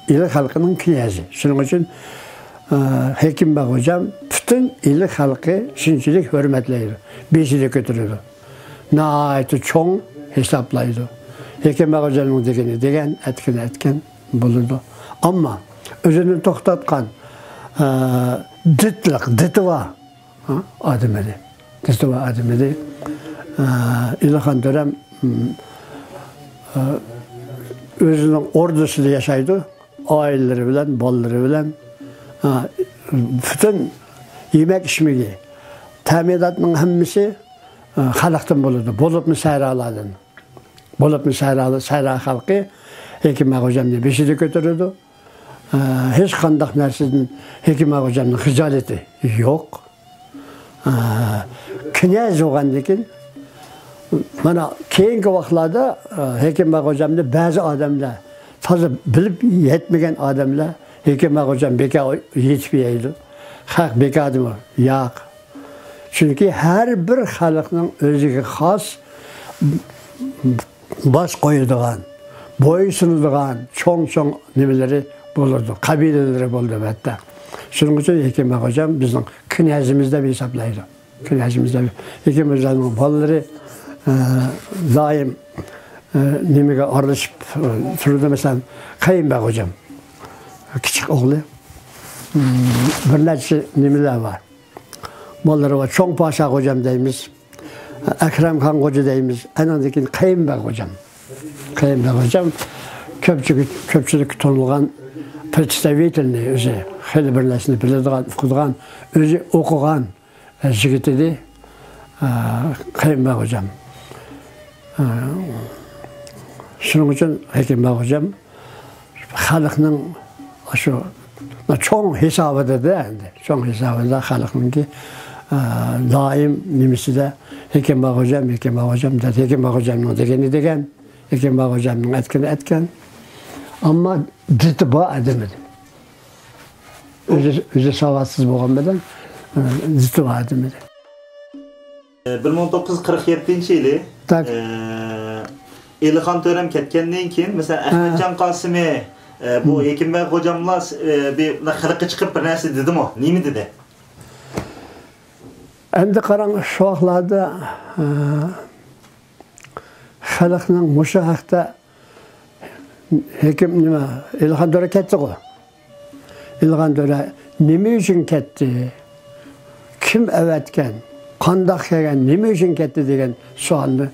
ئىلى خەلقىنىڭ كىنەزى. شۇنىڭ ئۈچۈن، ئە، ھېكىم بەگ خوجام پۈتۈن ئىلى خەلقى شۇنچىلىك ھۆرمەتلەيدۇ، بېشىدا كۆتۈرىدۇ. ناھايىتى چوڭ ھېسابلايدۇ. ھېكىم بەگ خوجامنىڭ دېگىنى دېگەن، ئەتكىنى ئەتكەن بولىدۇ. ئەمما ئۆزىنى توختاتقان، ئە، دىتلىق، دىتى بار، ھە، ئادەم ئىدى. دىتى بار ئادەم ئىدى. ئە، ئېلىخان تۆرەم، ئە، ئۆزىنىڭ ئوردىسىدا ياشايدۇ. ئائىلىلىرى بىلەن، بالىلىرى بىلەن، ھە، پۈتۈن يېمەك ئىچمىكى، تەمىناتنىڭ ھەممىسى، ھە، خەلقتىن بولىدۇ. بولۇپمۇ سەھرالاردىن. بولۇپمۇ سەھرا، سەھرا خەلقى ھېكىم ئاغا خوجامنى بېشىدا كۆتۈرىدۇ. ھە، ھېچقانداق نەرسىدىن ھېكىم ئاغا خوجامنىڭ خىجالىتى يوق. ئە، كىنەز بولغاندىكىن، مانا، كېيىنكى ۋاقىتلاردا، ئە، ھېكىم ئاغا خوجامنى بەزى ئادەملەر، تازا بىلىپ يەتمىگەن ئادەملەر، ھېكىم ئاغا خوجام بىكار يېتىپ يەيدۇ، خەق بىكاردىمۇ؟ ياق. چۈنكى ھەر بىر خەلقنىڭ ئۆزىگە خاس باش قويىدىغان، بويسۇنىدىغان چوڭ-چوڭ نېمىلىرى بولىدۇ، قەبىلىلىرى بولىدۇ، ئەلۋەتتە. شۇنىڭ ئۈچۈن ھېكىم ئاغا خوجام بىزنىڭ كىنەزىمىز دەپ ھېسابلايدۇ. كىنەزىمىز دەپ. ھېكىم ئاغا خوجامنىڭ بالىلىرى، ئە، دائىم، ئە، نېمىگە ئارىلىشىپ، ئە، تۇرىدۇ. مەسىلەن، قەيۇم بەگ خوجام، كىچىك ئوغلى. بىر نەچچە نېمىلەر بار. بالىلىرى بار. چوڭ پاشا خوجام دەيمىز. ئەكرەمخان خوجا دەيمىز. ئانىڭدىن كېيىن قەيۇم بەگ خوجام. قەيۇم بەگ خوجام كۆپچىلىك، كۆپچىلىككە تونۇلغان پرېستاۋىتېلنى ئۆزى. خېلى بىر نەرسىنى بىلىدىغان، ئۇقىدىغان، ئۆزى ئوقۇغان، ئە، يىگىت ئىدى. ئە، قەيۇم بەگ خوجام. ئە، شۇنىڭ ئۈچۈن ھېكىم بەگ خوجام خەلقنىڭ شۇ چوڭ ھېسابىدا-دە ئەمدى، چوڭ ھېسابىدا خەلقنىڭكى، ئە، دائىم نېمىسىدە، ھېكىم بەگ خوجام، ھېكىم بەگ خوجام دەپ، ھېكىم بەگ خوجامنىڭ دېگىنى دېگەن، ھېكىم بەگ خوجامنىڭ ئەتكىنى ئەتكەن. ئەمما دىتى بار ئادەم ئىدى. ئۆزى، ئۆزى ساۋاتسىز بولغان بىلەن، ئە، دىتى بار ئادەم ئىدى. بىر مىڭ توققۇز يۈز قىرىق يەتتىنچى يىلى، تاك. ئە، ئېلىخان تۆرەم كەتكەندىن كېيىن، مەسىلەن، ھە. ئەخمەتجان قاسىمى، ئە، بۇ ھېكىم بەگ خوجاملار، ئە، بىر خەلققە چىقىپ بىر نەرسە دېدىمۇ؟ نېمە دېدى؟ ئەمدى قاراڭ، شۇ ۋاقىتلاردا، ئە، خەلقنىڭ مۇشۇ ھەقتە ھېكىم، نېمە، ئېلىخان تۆرە كەتتىغۇ. ئېلىخان تۆرە نېمە ئۈچۈن كەتتى؟ كىم ئەۋەتكەن؟ قانداق كەلگەن؟ نېمە ئۈچۈن كەتتى دېگەن سوئالنى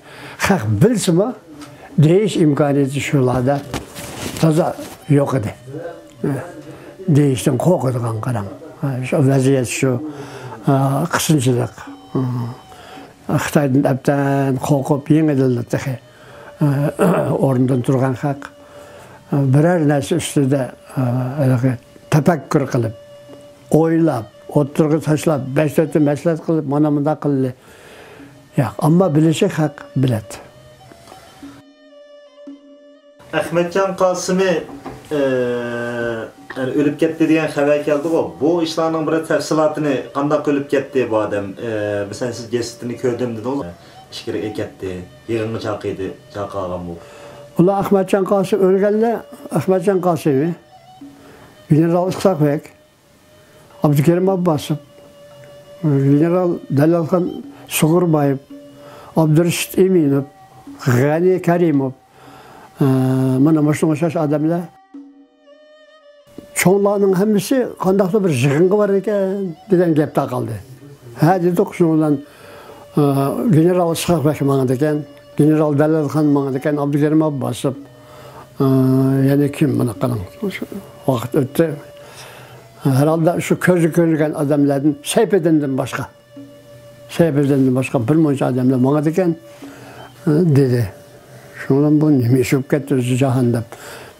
خەق بىلسىمۇ، دېيىش ئىمكانىيىتى شۇلاردا تازا يوق ئىدى. دېيىشتىن قورقىدىغان، قاراڭ. شۇ ۋەزىيەت شۇ، قىسىنچىلىق. خىتايدىن ئەبدان قورقۇپ، يېڭىدىنلا تېخى ئورنىدىن تۇرغان خەق بىرەر نەرسە ئۈستىدە ھېلىقى تەپەككۇر قىلىپ، ئويلاپ، ئوتتۇرىغا تاشلاپ، بەش تۆتتە مەسلىھەت قىلىپ، مانا مۇنداق قىلدى. ياق، ئەمما بىلىشى خەق بىلەتتى. ئەخمەتجان قاسىمى، ئە، يەنى ئۆلۈپ كەتتى دېگەن خەۋەر كەلدىغۇ. بۇ ئىشلارنىڭ بىر تەپسىلاتىنى، قانداق ئۆلۈپ كەتتى بۇ ئادەم؟ ئە، مەسىلەن، سىز جەسىتىنى كۆردۈم دېدىڭىز. ئىچكىرىگە كەتتى. يىغىنغا چاقىردى، چاقىرغان بۇ. ئۇلار ئەخمەتجان قاسىم ئۆلگەندە، ئەخمەتجان قاسىمى، گېنېرال ئىسھاق بەگ، ئابدۇكېرىم ئابباسوف، گېنېرال دەلەلخان سۇغۇربايېف، ئابدۇرېشىت ئىمىنوف، غەنى كەرىموف، ئە، مانا مۇشۇنىڭغا ئوخشاش ئادەملەر. چوڭلارنىڭ ھەممىسى قانداقتۇر بىر يىغىنغا بارىدىكەن دېگەن گەپ تارقالدى. ھە دېدۇق، شۇنىڭ بىلەن، ئە، گېنېرال ئىسھاق بەگ ماڭىدىكەن، گېنېرال دەلەلخان ماڭىدىكەن، ئابدۇكېرىم ئابباسوف، ئە، يەنە كىم، مانا قاراڭ، ۋاقىت ئۆتتى. ھەرھالدا شۇ كۆزگە كۆرۈنگەن ئادەملەردىن سەيپىدىندىن باشقا. سەيپىدىندىن باشقا بىر مۇنچە ئادەملەر ماڭىدىكەن، دېدى. شۇنىڭ بىلەن بۇ نېمە ئىش بولۇپ كەتتى ئۆزى جاھان دەپ.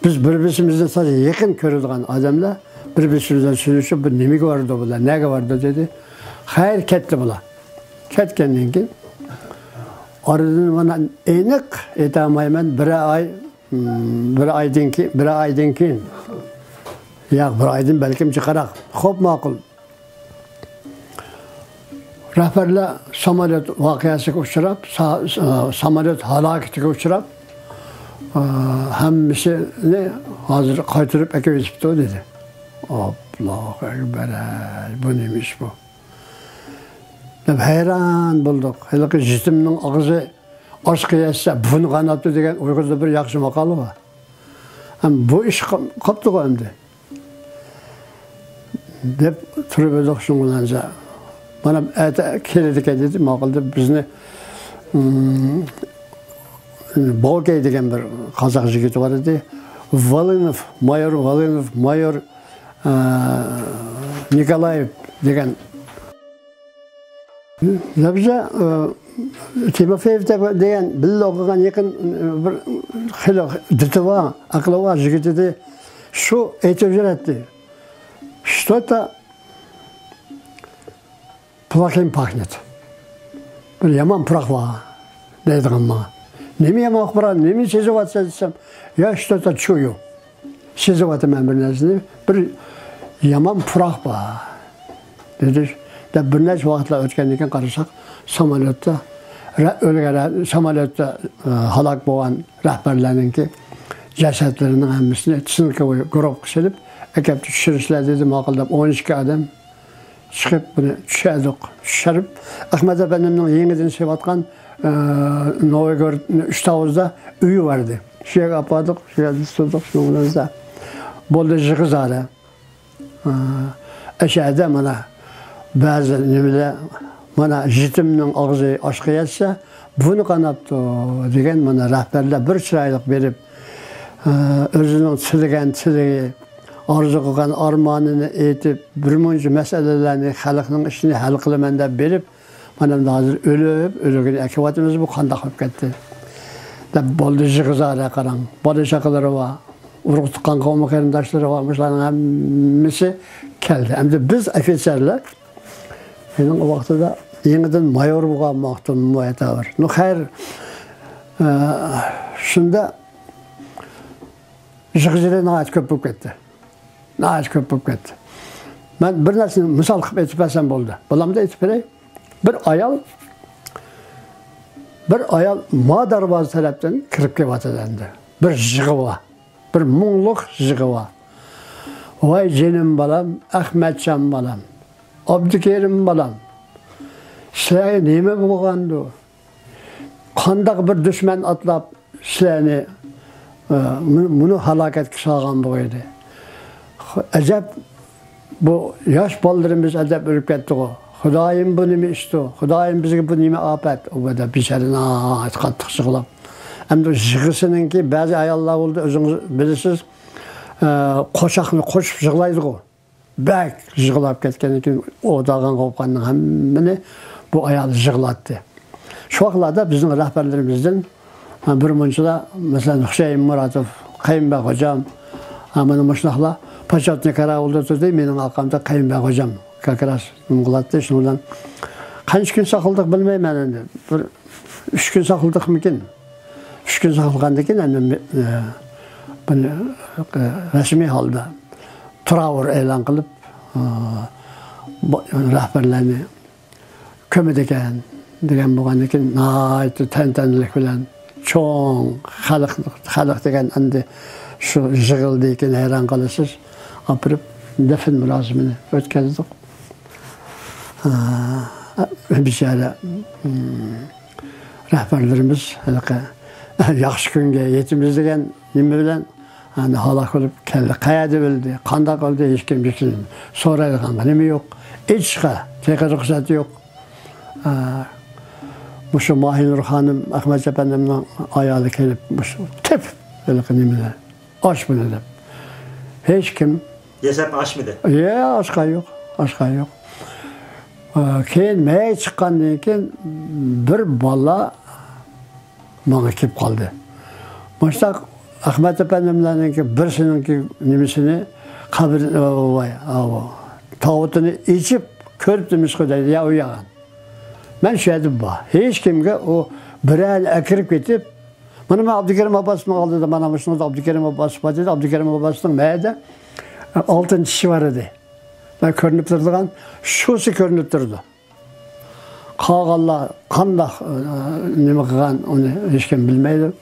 بىز بىر-بىرسىمىزنى تازا يېقىن كۆرىدىغان ئادەملەر بىر-بىرسىمىز بىلەن سۆزلىشىپ، بۇ نېمىگە بارىدۇ بۇلار، نەگە بارىدۇ دېدى. خەير، كەتتى بۇلار. كەتكەندىن كېيىن ئارىدىن مانا ئېنىق ئېيتالمايمەن، بىر ئاي، بىر ئايدىن كېيىن، بىر ئايدىن كېيىن، ياق، بىر ئايدىن بەلكىم جىقراق. خوپ، ماقۇل. رەھبەرلەر ساموليوت ۋەقەسىگە ئۇچراپ، سا-، سا-، ساموليوت ھالاكىتىگە ئۇچراپ، ئا، ھەممىسىنى ھازىر قايتۇرۇپ ئەكىۋېتىپتۇ، دېدى. ئاللاھۇ ئەكبەر، ھەي، بۇ نېمە ئىش بۇ؟ دەپ ھەيران بولدۇق. ھېلىقى يېتىمنىڭ ئاغزى ئاشقا يەتسە، بۇرنى قاناپتۇ دېگەن ئۇيغۇردا بىر ياخشى ماقال بار. ھەم بۇ ئىش قا-، قاپتىغۇ ئەمدى. دەپ تۇرۇپ ئىدۇق شۇنىڭ بىلەن. مانا ئەتە كېلىدىكەن دېدى، ماقۇل دەپ بىزنى، ئىم، بوكەي دېگەن بىر قازاق يىگىتى بار ئىدى. ۋالىنوف، مايور ۋالىنوف، مايور، ئە، نىكولايېۋ دېگەن. زەبزە، ئە، تىموفېيېف دەپ دېگەن بىللە ئوقۇغان يېقىن، ئە، بىر خېلى دىتى بار، ئەقلى بار يىگىت ئىدى. شۇ ئېيتىپ يۈرەتتى. Что-то плохим пахнет. بىر يامان پۇراق بار دەيدىغان ماڭا. نېمە يامان پۇراق، نېمە سېزىۋاتىسەن دېسەم، يا что-то чую. سېزىۋاتىمەن بىر نەرسىنى، بىر يامان پۇراق بار دېدى. دەپ بىر نەچچە ۋاقىتلار ئۆتكەندىن كېيىن قارىساق، ساموليوتتا رە-، ئۆلگەن رە-، ساموليوتتا، ئە، ھالاك بولغان رەھبەرلەرنىڭكى جەسەتلىرىنىڭ ھەممىسىنى تىنكوۋوي گۇرۇپپىغا سېلىپ ئەكەپ چۈشۈرۈشلەر دېدى، ماقۇل دەپ ئون ئىككى ئادەم چىقىپ بۇنى چۈشەردۇق. چۈشۈرۈپ، ئەخمەت ئەپەندىمنىڭ يېڭىدىن سېلىۋاتقان، ئە، نوۋىگورود ئۈچ تاۋۇزدا ئۆيى بار ئىدى. شۇ يەرگە ئاپاردۇق، شۇ يەردە تۇتۇپ، شۇنىڭ بىلەن بولدى يىغا زارى. ئە، ئەشەدە مانا بەزى نېمىلەر، مانا يېتىمنىڭ ئاغزى ئاشقا يەتسە، بۇنى قاناپتۇ دېگەن مانا رەھبەرلەر بىر چىرايلىق بېرىپ، ئە، ئۆزىنىڭ تىلىگەن تىلىگى، ئارزۇ قىلغان ئارمانىنى ئېيتىپ، بىر مۇنچە مەسىلىلەرنى، خەلقنىڭ ئىشىنى ھەل قىلىمەن دەپ بېرىپ، مانا ئەمدى ھازىر ئۆلۈپ، ئۆلۈكىنى ئەكىۋاتىمىز، بۇ قانداق بولۇپ كەتتى؟ دەپ بولدى، يىغا زارى قاراڭ. بالا چاقىلىرى بار، ئۇرۇق تۇغقان قوۋما قېرىنداشلىرى بار، مۇشۇلارنىڭ ھەممىسى كەلدى. ئەمدى بىز ئوفىتسېرلار، مېنىڭ ئۇ ۋاقتىدا يېڭىدىن مايور بولغان ۋاقتىم بۇ ئەتابىر. نۇ خەير، ئە، شۇندا يىغا زارى ناھايىتى كۆپ بولۇپ كەتتى. ناھايىتى كۆپ بولۇپ كەتتى. مەن بىر نەرسىنى مىسال قىلىپ ئېيتىپ بەرسەم بولدى. بولامدۇ، ئېيتىپ بېرەي؟ بىر ئايال، بىر ئايال ما دەرۋازا تەرەپتىن كىرىپ كېلىۋاتىدۇ ئەمدى. بىر يىغا بار. بىر مۇڭلۇق يىغا بار. ۋاي جېنىم بالام، ئەخمەتجان بالام، ئابدۇكېرىم بالام، سىلەرگە نېمە بولغاندۇ؟ قانداق بىر دۈشمەن ئاتلاپ سىلەرنى، ئە، مۇ-، مۇنۇ ھالاكەتكە سالغان بولغىيدى؟ خو-، ئەجەب، بۇ ياش بالىلىرىمىز ئەجەب ئۆلۈپ كەتتىغۇ؟ خۇدايىم، بۇ نېمە ئىشتۇ؟ خۇدايىم، بىزگە بۇ نېمە ئاپەت؟ ئۇ بىچارە ناھايىتى قاتتىق يىغلاپ. ئەمدى يىغىسىنىڭكى بەزى ئاياللار بولدى، ئۆزىڭىز بىلىسىز، ئە، قوشاقنى قوشۇپ يىغلايدىغۇ. بەك يىغلاپ كەتكەندىن كېيىن، ئوتاغان قوپقاننىڭ ھەممىنى بۇ ئايال يىغلاتتى. شۇ ۋاقىتلاردا بىزنىڭ رەھبەرلىرىمىزدىن، ھە، بىر مۇنچىلا، مەسىلەن، خۇشەيىن مۇراتوف، قەيۇمبەگ خوجام، ھە، مانا مۇشۇنداقلار پوچوتنىي قاراۋۇلدا تۇردى، مېنىڭ ئارقامدا قەيۇمبەگ خوجام كاكراس نېمە قىلاتتى، شۇنىڭ بىلەن قانچە كۈن ساقلىدۇق بىلمەيمەن ئەمدى. بىر ئۈچ كۈن ساقلىدۇقمىكىن؟ ئۈچ كۈن ساقلىغاندىن كېيىن ئەمدى، ئە، بۇنى، ئە، رەسمىي ھالدا تراۋۇر ئېلان قىلىپ، ئە، بۇ رەھبەرلەرنى كۆمىدىكەن دېگەن بولغاندىن كېيىن ناھايىتى تەنتەنىلىك بىلەن چوڭ خەلق، خەلق دېگەن ئەمدى شۇ يىغىلدىكىن ھەيران قالىسىز. ئاپىرىپ دەپنە مۇراسىمىنى ئۆتكۈزدۇق. ئە، بىچارە، ئىم، رەھبەرلىرىمىز ھېلىقى ياخشى كۈنگە يېتىمىز دېگەن نېمە بىلەن، ئەنە، ھالاك بولۇپ كەلدى. قەيەردە ئۆلدى، قانداق ئۆلدى، ھېچكىم، ھېچكىم سورايدىغانغا نېمە يوق. ئېيتىشقا تېخى رۇخسەت يوق. ئە، مۇشۇ ماھىنۇر خانىم، ئەخمەت ئەپەندىمنىڭ ئايالى كېلىپ، مۇشۇ تېپىپ ھېلىقى نېمىنى، ئاچ بۇنى دەپ. ھېچكىم يەسەپ ئاچمىدى. يە، ئاچقان يوق، ئاچقان يوق. ئە، كېيىن مەيىت چىققاندىن كېيىن بىر بالا ماڭا كېلىپ قالدى. مۇشۇنداق ئەخمەت ئەپەندىملەرنىڭكى بىرسىنىڭكى نېمىسىنى، قەبرە، ۋاي، ئاۋۇ، تاۋۇتىنى ئېچىپ كۆرۈپتىمىزغۇ دەيدۇ، يا ئۇ ياغان. مەن شۇ يەردە بار. ھېچكىمگە ئۇ بىرەرنى ئەكىرىپ كېتىپ، مانا مەن ئابدۇكېرىم ئابباسنىڭ ئالدىدا، مانا مۇشۇنىڭدا ئابدۇكېرىم ئابباس بار دېدى. ئابدۇكېرىم ئابباسنىڭ مەيدە ئالتىن چىشى بار ئىدى. مانا كۆرۈنۈپ تۇرىدىغان، شۇسى كۆرۈنۈپ تۇرىدۇ. قالغانلار قانداق، ئە، نېمە قىلغان، ئۇنى ھېچكىم بىلمەيدۇ.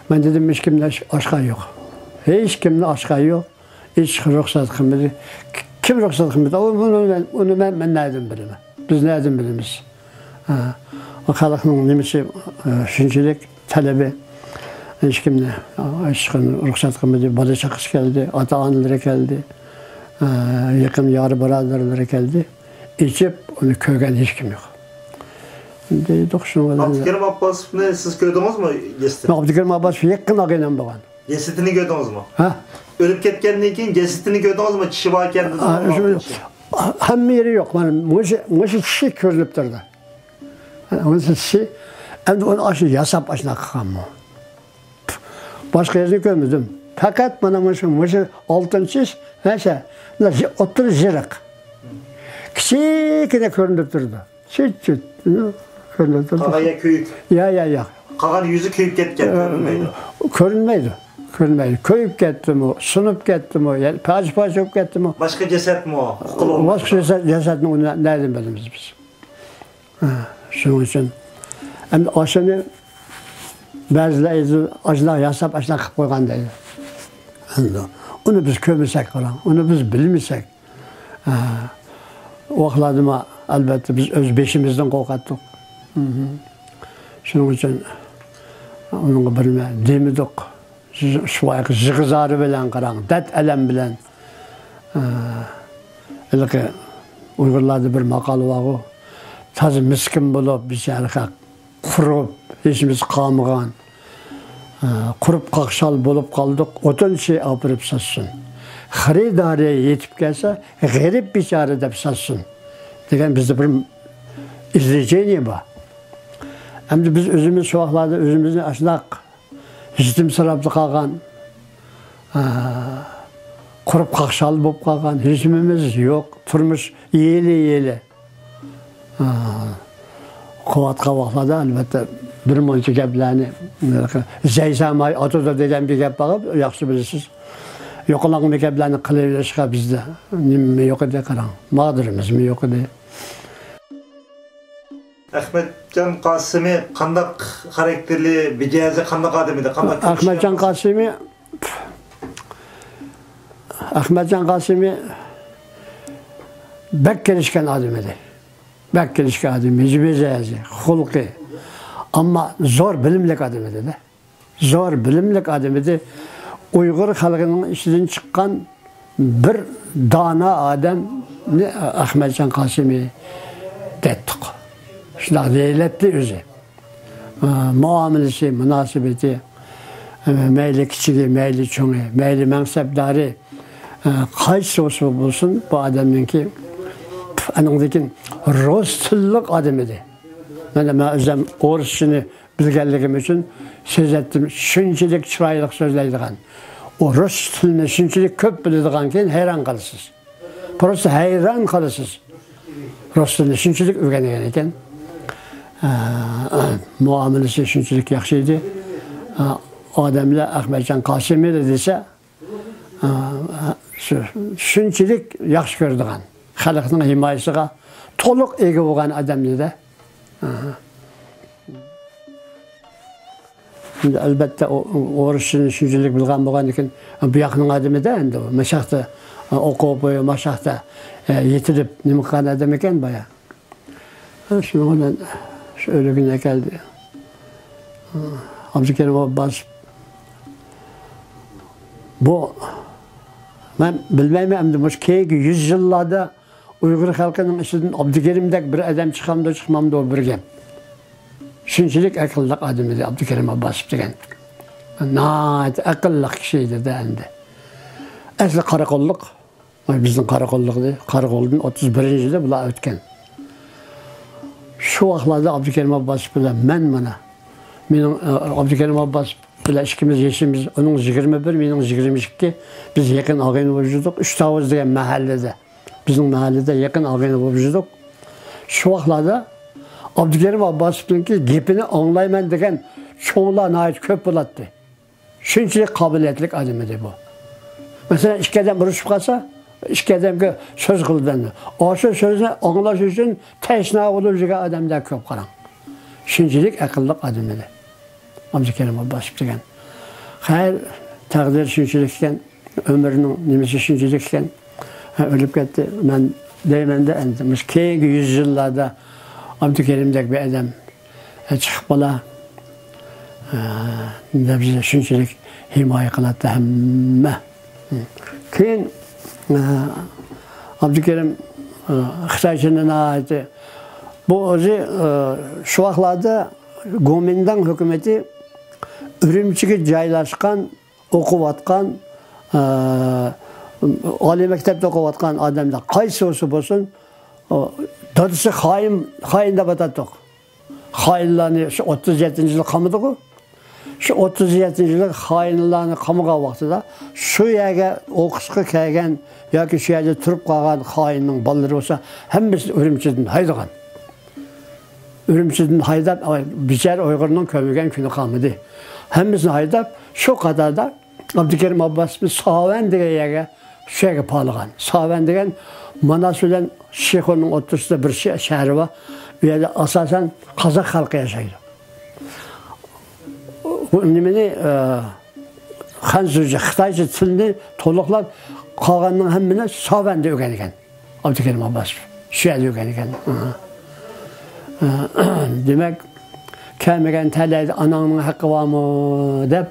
مەن دېدىم، ھېچكىمنى ئاچ-، ئاچقان يوق. ھېچكىمنى ئاچقان يوق. ھېچكىم رۇخسەت قىلمىدى. كىم رۇخسەت قىلمىدى؟ ئۇ، ئۇنى مەن، ئۇنى مەن، مەن نەدىن بىلىمەن؟ بىز نەدىن بىلىمىز؟ ھە، ئۇ خەلقنىڭ نېمىسى، ئە، شۇنچىلىك تەلىپى، ھېچكىمنى، ئە، ھېچكىم رۇخسەت قىلمىدى. بالا چاقىسى كەلدى، ئاتا ئانىلىرى كەلدى، ئە، يېقىن يار بۇرادەرلىرى كەلدى. ئېچىپ ئۇنى كۆرگەن ھېچكىم يوق. دەيدۇق شۇنىڭ بىلەن. ئابدۇكېرىم ئابباسوفنى سىز كۆردىڭىزمۇ جەسىتىنى؟ ئابدۇكېرىم ئابباسوف يېقىن ئاغىنەم بولغان. جەسىتىنى كۆردىڭىزمۇ؟ ھە؟ ئۆلۈپ كەتكەندىن كېيىن جەسىتىنى كۆردىڭىزمۇ؟ چىشى بار ئىكەن دېدىڭىزمۇ؟ ھە، شۇ، ھەممە يېرى يوق. مانا مۇشۇ، مۇشۇ چىشى كۆرۈنۈپ تۇرىدۇ. ھە، مۇشۇ چىشى. ئەمدى ئۇنى ئاشۇ ياساپ ئاشۇنداق قىلغانمۇ؟ باشقا يەرنى كۆرمىدىم. پەقەت مانا مۇشۇ، مۇشۇ ئالتىنچى نەشە، مۇندا ئوتتۇرا يېرىق. كىچىككىنە كۆرۈنۈپ تۇرىدۇ. چۈت-چۈت، كۆرۈنۈپ تۇرىدۇ. قالغان يەر كۆيۈك. يا، يا، يا. قالغان يۈزى كۆيۈپ كەتكەن، ئە، كۆرۈنمەيدۇ. كۆرۈنمەيدۇ، كۆرۈنمەيدۇ. كۆيۈپ كەتتىمۇ، سۇنۇپ كەتتىمۇ، يا پارچە-پارچە بولۇپ كەتتىمۇ. باشقا جەسەتمۇ؟ باشقا جەسەت، جەسەتنى ئۇنى نە-، نەدىن بىلىمىز بىز؟ ھە، شۇنىڭ ئۈچۈن ئەمدى ئاشۇنى بەزىلەر ئاشۇنداق ياساپ، ئاشۇنداق قىلىپ قويغان دەيدۇ. ئەمدى ئۇنى بىز كۆرمىسەك، قاراڭ، ئۇنى بىز بىلمىسەك، ھە، ئۇ ۋاقىتلاردىمۇ ئەلۋەتتە بىز ئۆز بېشىمىزدىن قورقاتتۇق. شۇنىڭ ئۈچۈن ئۇنىڭغا بىر نېمە دېمىدۇق. شۇ، شۇ يىغا-زارى بىلەن قاراڭ، دەرد-ئەلەم بىلەن، ئە، ھېلىقى ئۇيغۇرلاردا بىر ماقال بارغۇ، تازا مىسكىن بولۇپ، بىچارە خەق قۇرۇپ، ھېچنېمىسى قالمىغان، ئە، قۇرۇپ قاقشال بولۇپ قالدۇق، ئوتۇنچى ئاپىرىپ ساتسۇن. خېرىدارى يېتىپ كەلسە، غېرىب بىچارە دەپ ساتسۇن، دېگەن بىزدە بىر ئىزلىجېنىيە بار. ئەمدى بىز ئۆزىمىز شۇ ۋاقىتلاردا ئۆزىمىزنى ئاشۇنداق يېتىمسىراپلا قالغان، ئا، قۇرۇپ قاقشال بولۇپ قالغان، ھېچنېمىمىز يوق، تۇرمۇش يېلى-يېلى، ئا، قىلىۋاتقان ۋاقىتلاردا، ئەلۋەتتە، بىر مۇنچە گەپلەرنى، زەيسەماي ئاتىدۇ دېگەن بىر گەپ بار، ياخشى بىلىسىز. يوقىلاڭ بىر گەپلەرنى قىلىۋېلىشقا بىزدە نېمە يوق ئىدى، قاراڭ، مادىرىمىزمۇ يوق ئىدى. ئەخمەتجان قاسىمى قانداق خاراكتېرلى، مىجەزى قانداق ئادەم ئىدى؟ قانداق كىشى؟ ئەخمەتجان قاسىمى، ئەخمەتجان قاسىمى بەك كېلىشكەن ئادەم ئىدى. بەك كېلىشكەن ئادەم، مىجەزى، خۇلقى. ئەمما زور بىلىملىك ئادەم ئىدى-دە. زور بىلىملىك ئادەم ئىدى. ئۇيغۇر خەلقىنىڭ ئىچىدىن چىققان بىر دانا ئادەمنى ئەخمەتجان قاسىمى دەتتۇق. شۇنداق دېيىلەتتى ئۆزى. ئە، مۇئامىلىسى، مۇناسىۋىتى، ئە، مەيلى كىچىكى، مەيلى چوڭى، مەيلى مەنسەپدارى، ئە، قايسى بولسا بولسۇن، بۇ ئادەمنىڭكى، ئانىڭدىن كېيىن رۇس تىللىق ئادەم ئىدى. مانا مەن ئۆزۈم ئورۇسچىنى بىلگەنلىكىم ئۈچۈن سېزەتتىم، شۇنچىلىك چىرايلىق سۆزلەيدىغان، ئۇ رۇس تىلىنى شۇنچىلىك كۆپ بىلىدىغانكىن، ھەيران قالىسىز. پروستا ھەيران قالىسىز. رۇس تىلىنى شۇنچىلىك ئۆگەنگەن ئىكەن. ئە، مۇئامىلىسى شۇنچىلىك ياخشى ئىدى. ئە، ئادەملەر ئەخمەتجان قاسىمى دېسە، ئە، شۇ، شۇنچىلىك ياخشى كۆرىدىغان، خەلقنىڭ ھىمايىسىغا تولۇق ئىگە بولغان ئادەم ئىدى. ئەھە. ئەمدى ئەلۋەتتە، ئۇ، ئۇ، ئورۇسچىنى شۇنچىلىك بىلغان بولغاندىكىن، بۇ ياقنىڭ ئادىمى-دە ئەمدى ئۇ. ماشاقتا ئوقۇپ، ماشاقتا، ئە، يېتىلىپ، نېمە قىلغان ئادەم ئىكەن بايا. شۇنىڭ بىلەن شۇ ئۆلۈكىنى ئەكەلدى. ئابدۇكېرىم ئابباسوف. بۇ، مەن بىلمەيمەن ئەمدى مۇشۇ كېيىنكى يۈز يىللاردا ئۇيغۇر خەلقىنىڭ ئىچىدىن ئابدۇكېرىمدەك بىر ئادەم چىقامدۇ، چىقمامدۇ، بىر گەپ. شۇنچىلىك ئەقىللىق ئادەم ئىدى ئابدۇكېرىم ئابباسوف دېگەن. ناھايىتى ئەقىللىق كىشى ئىدى-دە ئەمدى. ئەسلى قاراقوللۇق. بىزنىڭ قاراقوللۇق ئىدى. قاراقولدىن ئوتتۇز بىرىنچى يىلى بۇلار ئۆتكەن. شۇ ۋاقىتلاردا ئابدۇكېرىم ئابباسوف بىلەن مەن مانا. مېنىڭ، ئە، ئابدۇكېرىم ئابباسوف بىلەن ئىككىمىز يېشىمىز، ئۇنىڭ يىگىرمە بىر، مېنىڭ يىگىرمە ئىككى. بىز يېقىن ئاغىنە بولۇپ يۈردۇق. ئۈچ تاۋۇز دېگەن مەھەللىدە. بىزنىڭ مەھەللىدە يېقىن ئاغىنە بولۇپ يۈردۇق. شۇ ۋاقىتلاردا ئابدۇكېرىم ئابباسوفنىڭكى گېپىنى ئاڭلايمەن دېگەن چوڭلار ناھايىتى كۆپ بولاتتى. شۇنچىلىك قابىلىيەتلىك ئادەم ئىدى بۇ. مەسىلەن، ئىككى ئادەم ئۇرۇشۇپ قالسا، ئىككى ئادەمگە سۆز قىلىدۇ ئەمدى. ئاشۇ سۆزنى ئاڭلاش ئۈچۈن تەشنا بولۇپ يۈرگەن ئادەملەر كۆپ، قاراڭ. شۇنچىلىك ئەقىللىق ئادەم ئىدى. ئابدۇكېرىم ئابباسوف دېگەن. خەير، تەقدىر شۇنچىلىك ئىكەن، ئۆمرىنىڭ نېمىسى شۇنچىلىك ئىكەن. ھە، ئۆلۈپ كەتتى. مەن دەيمەن-دە، ئەمدى مۇشۇ كېيىنكى يۈز يىللاردا ئابدۇكېرىمدەك بىر ئادەم، ھە، چىقىپ قالا، ھە، دەپ شۇنچىلىك ھىمايە قىلاتتى ھەممە. كېيىن، ھە، ئابدۇكېرىم، ھە، خىتايچىنى ناھايىتى بۇ ئۆزى، ئى، شۇ ۋاقىتلاردا گومىنداڭ ھۆكۈمىتى ئۈرۈمچىگە جايلاشقان، ئوقۇۋاتقان، ئى، ئالىي مەكتەپتە ئوقۇۋاتقان ئادەملەر قايسى بولسا بولسۇن، ئۇ، دادىسى خائىن، خائىن دەپ ئاتاتتۇق. خائىنلارنى شۇ ئوتتۇز يەتتىنچى يىلى قامىدىغۇ. شۇ ئوتتۇز يەتتىنچى يىلى خائىنلارنى قامىغان ۋاقتىدا شۇ يەرگە ئوقۇشقا كەلگەن ياكى شۇ يەردە تۇرۇپ قالغان خائىننىڭ بالىلىرى بولسا ھەممىسىنى ئۈرۈمچىدىن ھايدىغان. ئۈرۈمچىدىن ھايداپ، ئاي، بىچارە ئۇيغۇرنىڭ كۆمۈلگەن كۈنى قالمىدى. ھەممىسىنى ھايداپ، شۇ قاتاردا ئابدۇكېرىم ئابباسنى ساۋەن دېگەن يەرگە، شۇ يەرگە پالىغان. ساۋەن دېگەن ماناس بىلەن شىخۇنىڭ ئوتتۇرىسىدا بىر شە-، شەھەر بار. ئۇ يەردە ئاساسەن قازاق خەلقى ياشايدۇ. بۇ نېمىنى، ئە، خەنزۇچە، خىتايچە تىلنى تولۇقلاپ، قالغاننىڭ ھەممىنى ساۋەندە ئۆگەنگەن. ئابدۇكېرىم ئابباس شۇ يەردە ئۆگەنگەن. دېمەك، كەلمىگەن تەلەيدە ئاناڭنىڭ ھەققى بارمۇ دەپ،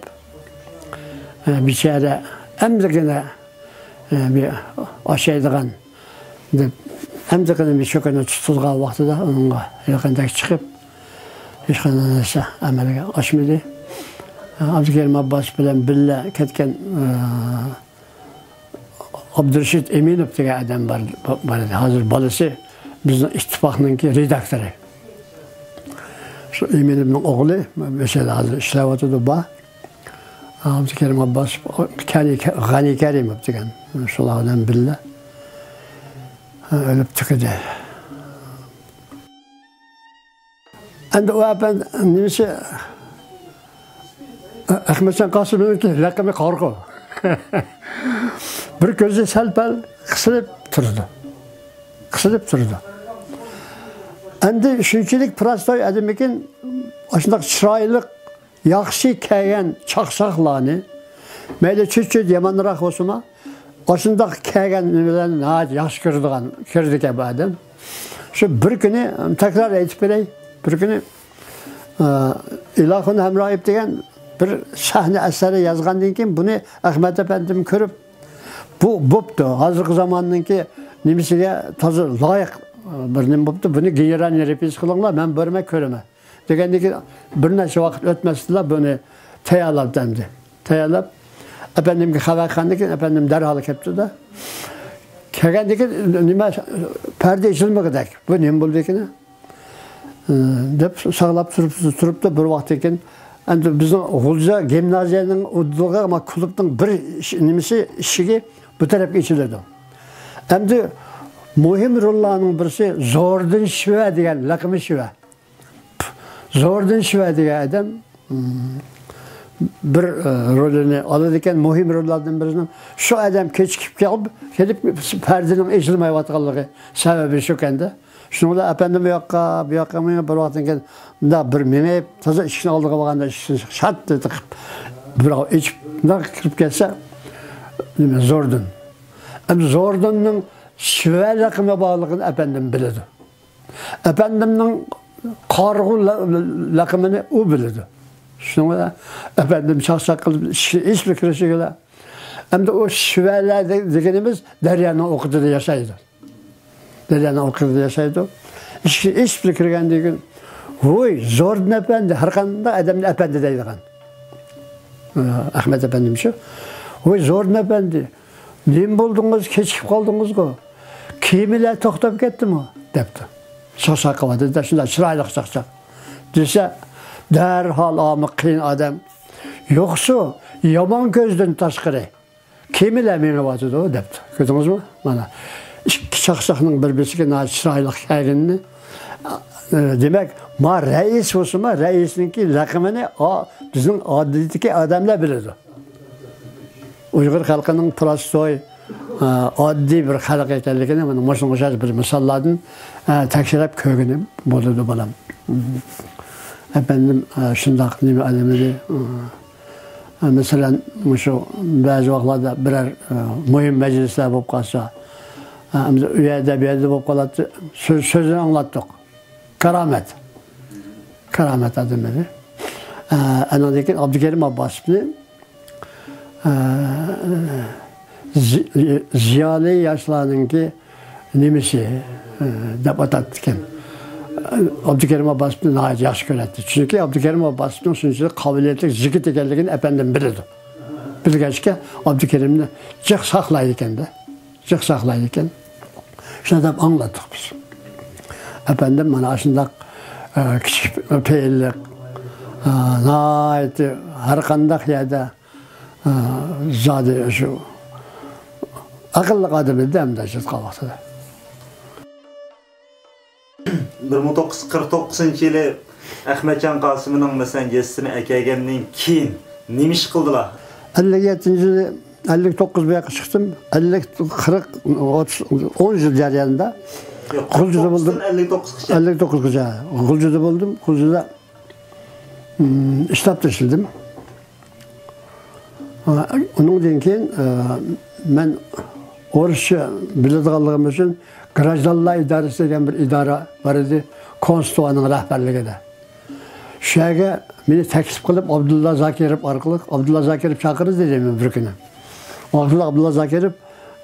بىچارە ئەمدىگىنە بىر ئاشايدىغان دەپ، ئەمدىگىنە بىر چۆكۈنۈپ تۇتۇلغان ۋاقتىدا ئۇنىڭغا يېقىندەك چىقىپ، ھېچقانداق نەرسە ئەمەلگە ئاشمىدى. ئابدۇكېرىم ئابباس بىلەن بىللە كەتكەن ئابدۇرېشىت ئىمىنوف دېگەن ئادەم بار، بار ئىدى. ھازىر بالىسى بىزنىڭ ئىتتىپاقنىڭكى رېداكتورى. شۇ ئىمىنوفنىڭ ئوغلى مەسىلەن ھازىر ئىشلەۋاتىدۇ، بار. ئابدۇكېرىم ئابباس، كەرى-، غەنى كەرىموف دېگەن، شۇلار بىلەن بىللە ئۆلۈپ تۈگىدى. ئەمدى ئۇ ئەپەندى نېمىسى، ئەخمەتجان قاسىمنىڭكى لەقىمى قارىغۇ. بىر كۆزى سەل-پەل قىسىلىپ تۇرىدۇ. قىسىلىپ تۇرىدۇ. ئەمدى شۇنچىلىك پىراستوي ئادەمكىن، ئاشۇنداق چىرايلىق، ياخشى كەلگەن چاقچاقلارنى، مەيلى چۆت-چۆت يامانراق بولسىمۇ، ئاشۇنداق كەلگەن بىلەن ناھايىتى ياخشى كۆرىدىغان، كۆرىدىكەن بۇ ئادەم. شۇ بىر كۈنى، تەكرار ئېيتىپ بېرەي، بىر كۈنى، ئە، ئىلاھۇن ھەمرايىپ دېگەن بىر سەھنە ئەسەرى يازغاندىن كېيىن، بۇنى ئەخمەت ئەپەندىم كۆرۈپ، بۇ بوپتۇ، ھازىرقى زاماننىڭكى نېمىسىگە تازا لايىق بىر نېمە بوپتۇ، بۇنى گېنېرالنى رېپېتىتسىيە قىلىڭلار، مەن بارىمەن، كۆرىمەن. دېگەندىن كېيىن بىر نەچچە ۋاقىت ئۆتمەستىنلا بۇنى تەييارلاپتۇ ئەمدى. تەييارلاپ، ئەپەندىمگە خەۋەر قىلغاندىن كېيىن، ئەپەندىم دەرھال كەپتۇ-دە. كەلگەندىن كېيىن، نېمە، پەردە ئېچىلمىغۇدەك. بۇ نېمە بولدى ئىكەن؟ دەپ ساقلاپ تۇرۇپتۇ، تۇرۇپتۇ. بىر ۋاقىتتىن كېيىن، ئەمدى بىزنىڭ غۇلجا گىمنازىيەنىڭ ئۇدۇلىغا، ما، كۇلۇبنىڭ بىر ئىش-، نېمىسى، ئىشىكى بۇ تەرەپكە ئېچىلىدۇ. ئەمدى مۇھىم روللارنىڭ بىرسى زوردۇن شىۋە دېگەن، لەقىمى شىۋە. زوردۇن شىۋە دېگەن ئادەم، مم، بىر، ئە، رولىنى ئالىدىكەن، مۇھىم روللاردىن بىرىنىڭ. شۇ ئادەم كېچىكىپ كېلىپ، كېلىپ پەردىنىڭ ئېچىلمايۋاتقانلىقى سەۋەبى شۇكەندە. شۇنىڭ بىلەن ئەپەندىم بۇ ياققا، بۇ ياققا مېڭىپ، بىر ۋاقىتتىن كېيىن مۇنداق بىر مېڭىپ، تازا ئىشىكنىڭ ئالدىغا بارغاندا ئىشىكنى شات تىقىپ، بىراۋ ئېچىپ، مۇنداق كىرىپ كەتسە، نېمە، زوردۇن. ئەمدى زوردۇننىڭ شىۋە لەقىمى بارلىقىنى ئەپەندىم بىلىدۇ. ئەپەندىمنىڭ قارىغۇ لە-، لەقىمىنى ئۇ بىلىدۇ. شۇنىڭ بىلەن ئەپەندىم چاقچاق قىلىپ ئىشىكنى ئېچىپ كىرىشىگىلا، ئەمدى ئۇ شىۋەلەر دە-، دېگىنىمىز دەريانىڭ ئۇ قىرىدا ياشايدۇ. دەريانىڭ ئۇ قىرىدا ياشايدۇ. ئىشىكنى ئېچىپلا كىرگەندىن كېيىن، ۋوي، زوردۇن ئەپەندى، ھەر قانداق ئادەمنى ئەپەندى دەيدىغان. ئە، ئەخمەت ئەپەندىم شۇ. ۋوي، زوردۇن ئەپەندى، نېمە بولدىڭىز، كېچىكىپ قالدىڭىزغۇ؟ كېمىلەر توختاپ كەتتىمۇ؟ دەپتۇ. چاقچاق قىلىۋاتىدۇ، شۇنداق چىرايلىق چاقچاق. دېسە، دەرھال ئامۇ قىيىن ئادەم، يوقسۇ، يامان كۆزدىن تاشقىرى كېمىلەر مېڭىۋاتىدۇ، دەپتۇ. كۆردىڭىزمۇ؟ مانا، ئىككى چاقچاقنىڭ بىر-بىرسىگە ناھايىتى چىرايلىق كەلگىنىنى. ئە، دېمەك، ما رەئىس بولسىمۇ، رەئىسنىڭكى لەقىمىنى ئا-، بىزنىڭ ئاددىيدىكى ئادەملەر بىلىدۇ. ئۇيغۇر خەلقىنىڭ پراستوي، ئە، ئاددىي بىر خەلق ئىكەنلىكىنى مانا مۇشۇنىڭغا ئوخشاش بىر مىساللاردىن، ئە، تەكشۈرۈپ كۆرگىنى بولىدۇ، بالام. ئەپەندىم، ئە، شۇنداق نېمە ئادەم ئىدى. ئە، مەسىلەن، مۇشۇ بەزى ۋاقىتلاردا بىرەر، ئە، مۇھىم مەجلىسلەر بولۇپ قالسا، ئە، ئەمدى ئۇ يەردە، بۇ يەردە بولۇپ قالاتتى، سۆز، سۆزىنى ئاڭلاتتۇق. كارامەت. كارامەت ئادەم ئىدى. ئە، ئاندىن كېيىن ئابدۇكېرىم ئابباسوۋنى، ئە، زى-، زىيالىي ياشلارنىڭكى نېمىسى، ئە، دەپ ئاتاپتىكەن. ئابدۇكېرىم ئابباسوۋنى ناھايىتى ياخشى كۆرەتتى. چۈنكى ئابدۇكېرىم ئابباسوۋنىڭ شۇنچىلىك قابىلىيەتلىك يىگىت ئىكەنلىكىنى ئەپەندىم بىلىدۇ. بىلگەچكە ئابدۇكېرىمنى جىق ساقلايدىكەن-دە. جىق ساقلايدىكەن. شۇنداق دەپ ئاڭلاتتۇق بىز. ئەپەندىم مانا ئاشۇنداق، ئە، كىچىك پېئىللىق، ئە، ناھايىتى ھەر قانداق يەردە، ئە، زادى شۇ ئەقىللىق ئادەم ئىدى ئەمدى شۇ ۋاقتىدا. بىر مىڭ توققۇز يۈز قىرىق توققۇزىنچى يىلى ئەخمەتجان قاسىمنىڭ، مەسىلەن، يېزىسىنى ئەكەلگەندىن كېيىن نېمە ئىش قىلدىلا؟ ئەللىك يەتتىنچى يىلى، ئەللىك توققۇز بۇ ياققا چىقتىم. ئەللىك، قىرىق، ئوتتۇز، ئون يىل جەريانىدا ياق، غۇلجىدا بولدۇم. توققۇزدىن ئەللىك توققۇزغىچە. ئەللىك توققۇزغىچە. غۇلجىدا بولدۇم. غۇلجىدا، ئىم، ئىشلەپ تاشلىدىم. ئۇنىڭدىن كېيىن، ئە، مەن ئورۇسچە بىلىدىغانلىقىم ئۈچۈن گراژدانلار ئىدارىسى دېگەن بىر ئىدارە بار ئىدى. كونسۇلخانىنىڭ رەھبەرلىكىدە. شۇ يەرگە مېنى تەكلىپ قىلىپ، ئابدۇللا زاكىروف ئارقىلىق، ئابدۇللا زاكىروف چاقىردى دېدى مېنى بىر كۈنى. ئابدۇللا، ئابدۇللا زاكىروف،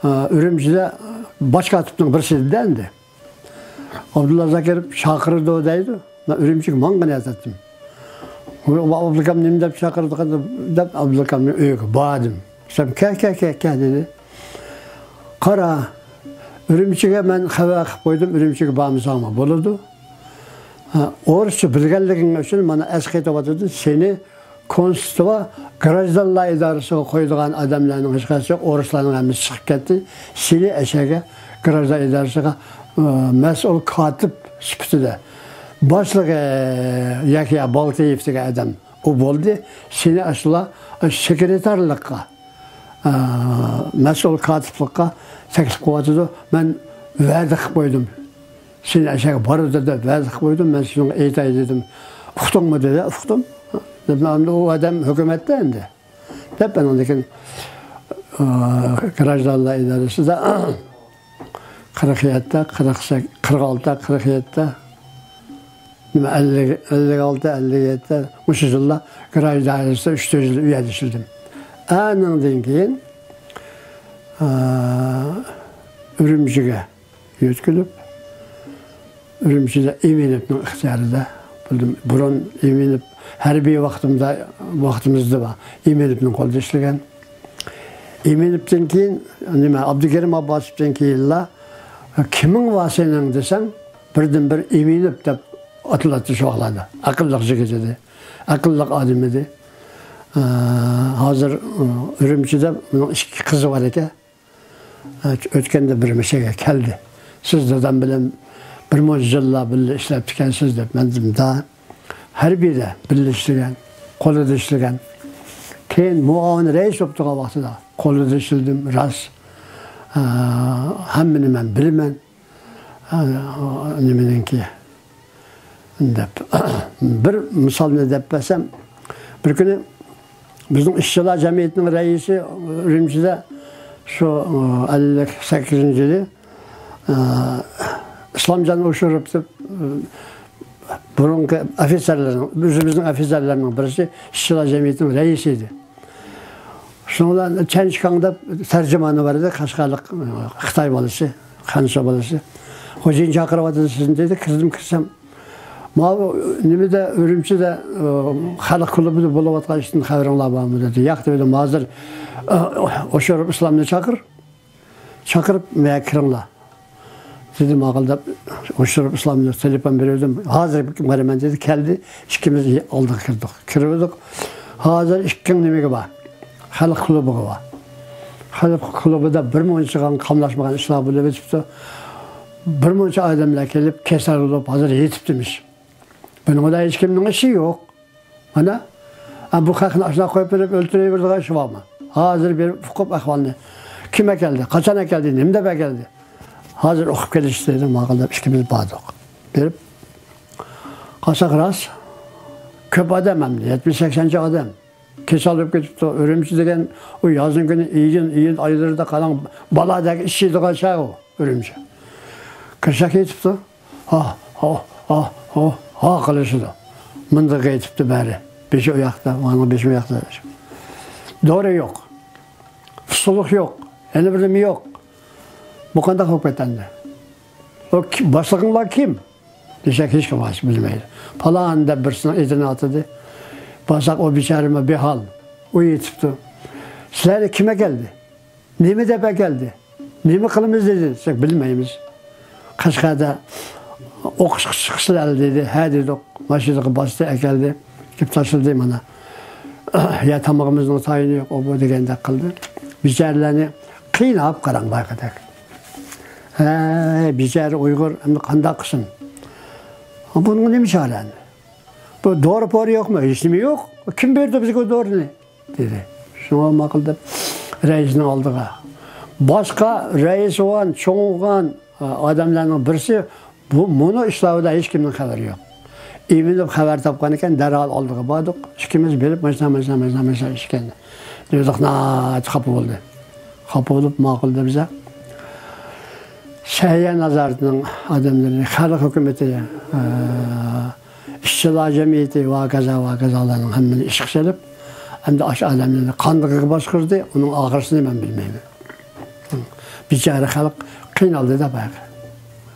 ئە، ئۈرۈمچىدە باش كاتىپنىڭ بىرسى ئىدى ئەمدى. ئابدۇللا زاكىروف چاقىرىدۇ دەيدۇ. مەن ئۈرۈمچىگە ماڭغىلى ياتاتتىم. ئابلىكام نېمە دەپ چاقىرىدىغان دەپ ئابلىكامنىڭ ئۆيىگە باردىم. دېسەم، كە، كە، كە، كە دېدى. قارا، ئۈرۈمچىگە مەن خەۋەر قىلىپ قويدۇم، ئۈرۈمچىگە بارمىساڭمۇ بولىدۇ. ھە، ئورۇسچە بىلگەنلىكىڭ ئۈچۈن مانا ئەسقېتىۋاتىدۇ، سېنى كونسۇلخانا گراژدانلار ئىدارىسىغا قويىدىغان ئادەملەرنىڭ ھېچقايسى يوق، ئورۇسلارنىڭ ھەممىسى چىقىپ كەتتى. سېنى ئەشەگە گراژدان ئىدارىسىغا، ئى، مەسئۇل كاتىپ سۈپىتىدە باشلىقى يەھيا بالتېيېف دېگەن ئادەم ئۇ بولدى. سېنى ئاشۇلار سېكرېتارلىققا، ئى، مەسئۇل كاتىپلىققا تەكلىپ قىلىۋاتىدۇ. مەن ۋەدە قىلىپ قويدۇم. سېنى ئەشەگە بارىدۇ دەپ ۋەدە قىلىپ قويدۇم، مەن شۇنىڭغا ئېيتاي دېدىم. ئۇقتۇڭمۇ دېدى، ئۇقتۇم. دېدىم، ئەمدى ئۇ ئادەم ھۆكۈمەتتە ئەمدى. دەپ ئاندىن كېيىن، ئى، گراژدانلار ئىدارىسىدە قىرىق يەتتە، قىرىق سەككىز، قىرىق ئالتە، قىرىق يەتتە، نېمە، ئەللىك، ئەللىك ئالتە، ئەللىك يەتتە، مۇشۇ يىللار گراژدان ئىدارىسىدە ئۈچ تۆت يىل ئۇ يەردە ئىشلىدىم. ئانىڭدىن كېيىن، ئى، ئۈرۈمچىگە يۆتكىلىپ، ئۈرۈمچىدە ئىمىنوۋنىڭ ئىختىيارىدا بولدۇم. بۇرۇن ئىمىنوف ھەربىي ۋاقتىمدا، ۋاقتىمىزدا بار. ئىمىنوۋنىڭ قولىدا ئىشلىگەن. ئىمىنوۋتىن كېيىن، نېمە، ئابدۇكېرىم ئابباسوۋتىن كېيىنلا، «كىمىڭ بار سېنىڭ؟» دېسەم، بىردىنبىر ئىمىنوف دەپ ئاتىلاتتى شۇ ۋاقىتلاردا. ئەقىللىق يىگىت ئىدى. ئەقىللىق ئادەم ئىدى. ئە، ھازىر، ئە، ئۈرۈمچىدە ئۇنىڭ ئىككى قىزى بار ئىكەن. ئۆتكەندە بىر مۇشۇ يەرگە كەلدى. سىز دادام بىلەن بىر مۇنچە يىللار بىللە ئىشلەپتىكەنسىز دەپ، مەن دېدىم، دا، ھەربىيدە بىللە ئىشلىگەن، قولىدا ئىشلىگەن. كېيىن مۇئاۋىن رەئىس بولۇپ تۇرغان ۋاقتىدا قولىدا ئىشلىدىم، راست. ئە، ھەممىنى مەن بىلىمەن. ئە، نېمىنىڭكى دەپ، بىر مىسالنى دەپ بەرسەم، بىر كۈنى بىزنىڭ ئىشچىلار جەمئىيىتىنىڭ رەئىسى ئۈرۈمچىدە شۇ، ئەللىك سەككىزىنچى يىلى، ئىسلامجان ئوشۇروف دەپ، بۇرۇنقى ئوفىتسېرلارنىڭ، ئۆزىمىزنىڭ ئوفىتسېرلىرىنىڭ بىرسى ئىشچىلار جەمئىيىتىنىڭ رەئىسى ئىدى. شۇنىڭ بىلەن چەن چىكاڭ دەپ تەرجىمانى بار ئىدى، قەشقەرلىك، خىتاي بالىسى، خەنزۇ بالىسى. خوجايىن چاقىرىۋاتىدۇ سىزنى دېدى، كىردىم، كىرسەم، ماۋۇ نېمىدە، ئۈرۈمچىدە، ئە، خەلق كۇلۇبىدا بولۇۋاتقان ئىشتىن خەۋىرىڭلار بارمۇ دېدى. ياق دېدىم، ھازىر، ئە، ئوشۇروف ئىسلامنى چاقىر. چاقىرىپ، مەن كىرىڭلار دېدى، ماقۇل دەپ، ئوشۇروف ئىسلامنى تېلېفون بېرىۋىدىم. ھازىر بارىمەن دېدى، كەلدى. ئىككىمىز ئالدىغا كىردۇق. كىرىۋىدۇق. ھازىر ئىككىڭ نېمىگە بار؟ خەلق كۇلۇبىغا بار. خەلق كۇلۇبىدا بىر مۇنچىغان قاملاشمىغان ئىشلار بولۇپ ئۆتۈپتۇ. بىر مۇنچە ئادەملەر كېلىپ، كېسەل بولۇپ، ھازىر يېتىپتىمىش. بۇنىڭدا ھېچكىمنىڭ ئىشى يوق. مانا، ئە، بۇ خەقنى ئاشۇنداق قويۇپ بېرىپ ئۆلتۈرۈۋېرىدىغان ئىش بارمۇ؟ ھازىر بېرىپ ئۇقۇپ ئەھۋالنى. كىم ئەكەلدى؟ قاچان ئەكەلدى؟ نېمە دەپ ئەكەلدى؟ ھازىر ئۇقۇپ كېلىش دېدى، ماقۇل دەپ ئىككىمىز باردۇق. بېرىپ، قارىساق راست، كۆپ ئادەم ئەمدى، يەتمىش سەكسەنچە ئادەم. كېسەل بولۇپ كېتىپتۇ. ئۈرۈمچى دېگەن ئۇ يازنىڭ كۈنى ئىيۇن، ئىيۇن ئايلىرىدا قاراڭ، بالادەك ئىچىدىغان شەھەر ئۇ ئۈرۈمچى. كىرسەك يېتىپتۇ. ھا، ھا، ھا، ھا، ھا قىلىشىدۇ. مۇنداق يېتىپتۇ بەرى. بېشى ئۇ ياقتا، مانا بېشى ئۇ ياقتا. دورا يوق. ئۇسۇللۇق يوق. يەنە بىر نېمە يوق. بۇ قانداق ھۆكۈمەت ئەمدى؟ ئۇ كى-، باشلىقىڭلار كىم؟ دېسەك، ھېچكىم بىلمەيدۇ. پالان دەپ بىرسىنىڭ ئېتىنى ئاتىدى. بارساق، ئۇ بىچارىمۇ بىھال، ئۇ يېتىپتۇ. سىلەرنى كىم ئەكەلدى؟ نېمە دەپ ئەكەلدى؟ نېمە قىلىمىز دېدى دېسەك، بىلمەيمىز. قەشقەردە ئوقۇشقا چىقىسىلەر دېدى. ھە دېدۇق. ماشىنىغا باستى، ئەكەلدى. كېلىپ تاشلىدى مانا. يا تامىقىمىزنىڭ تايىنى يوق، ئۇ بۇ دېگەندەك قىلدى. بىچارىلەرنى قىيناپ قاراڭ بايىقىدەك. ھەي، بىچارە ئۇيغۇر ئەمدى قانداق قىلسۇن؟ بۇنىڭغا نېمە چارە ئەمدى؟ بۇ دورا-پورا يوقمۇ؟ ھېچنېمە يوق. كىم بەردى بىزگە دورىنى؟ دېدى. شۇڭا ماقۇل دەپ رەئىسنىڭ ئالدىغا. باشقا رەئىس بولغان، چوڭ بولغان، ئادەملەرنىڭ بىرسى بۇ، مۇنۇ ئىشلار بىلەن ھېچكىمنىڭ خەۋىرى يوق. ئىمىنىپ خەۋەر تاپقان ئىكەن، دەرھال ئالدىغا باردۇق. ئىككىمىز بېرىپ، ماشىنا، ماشىنا، ماشىنا، ماشىنا ئىكەن. دېدۇق، ناھايىتى خاپا بولدى. خاپا بولۇپ، ماقۇل دەپ بىزە سەھىيە نازارىتىنىڭ ئادەملىرىنى، خەلق ھۆكۈمىتى، ئە، ئىشچىلار جەمئىيىتى ۋە ھاكازا، ۋە ھاكازالارنىڭ ھەممىنى ئىشقا سېلىپ، ئەمدى ئاشۇ ئادەملەرنى قاندىقىغا باشقۇردى، ئۇنىڭ ئاخىرىسىنى مەن بىلمەيمەن. بىچارە خەلق قىينالدى-دە بايىقى.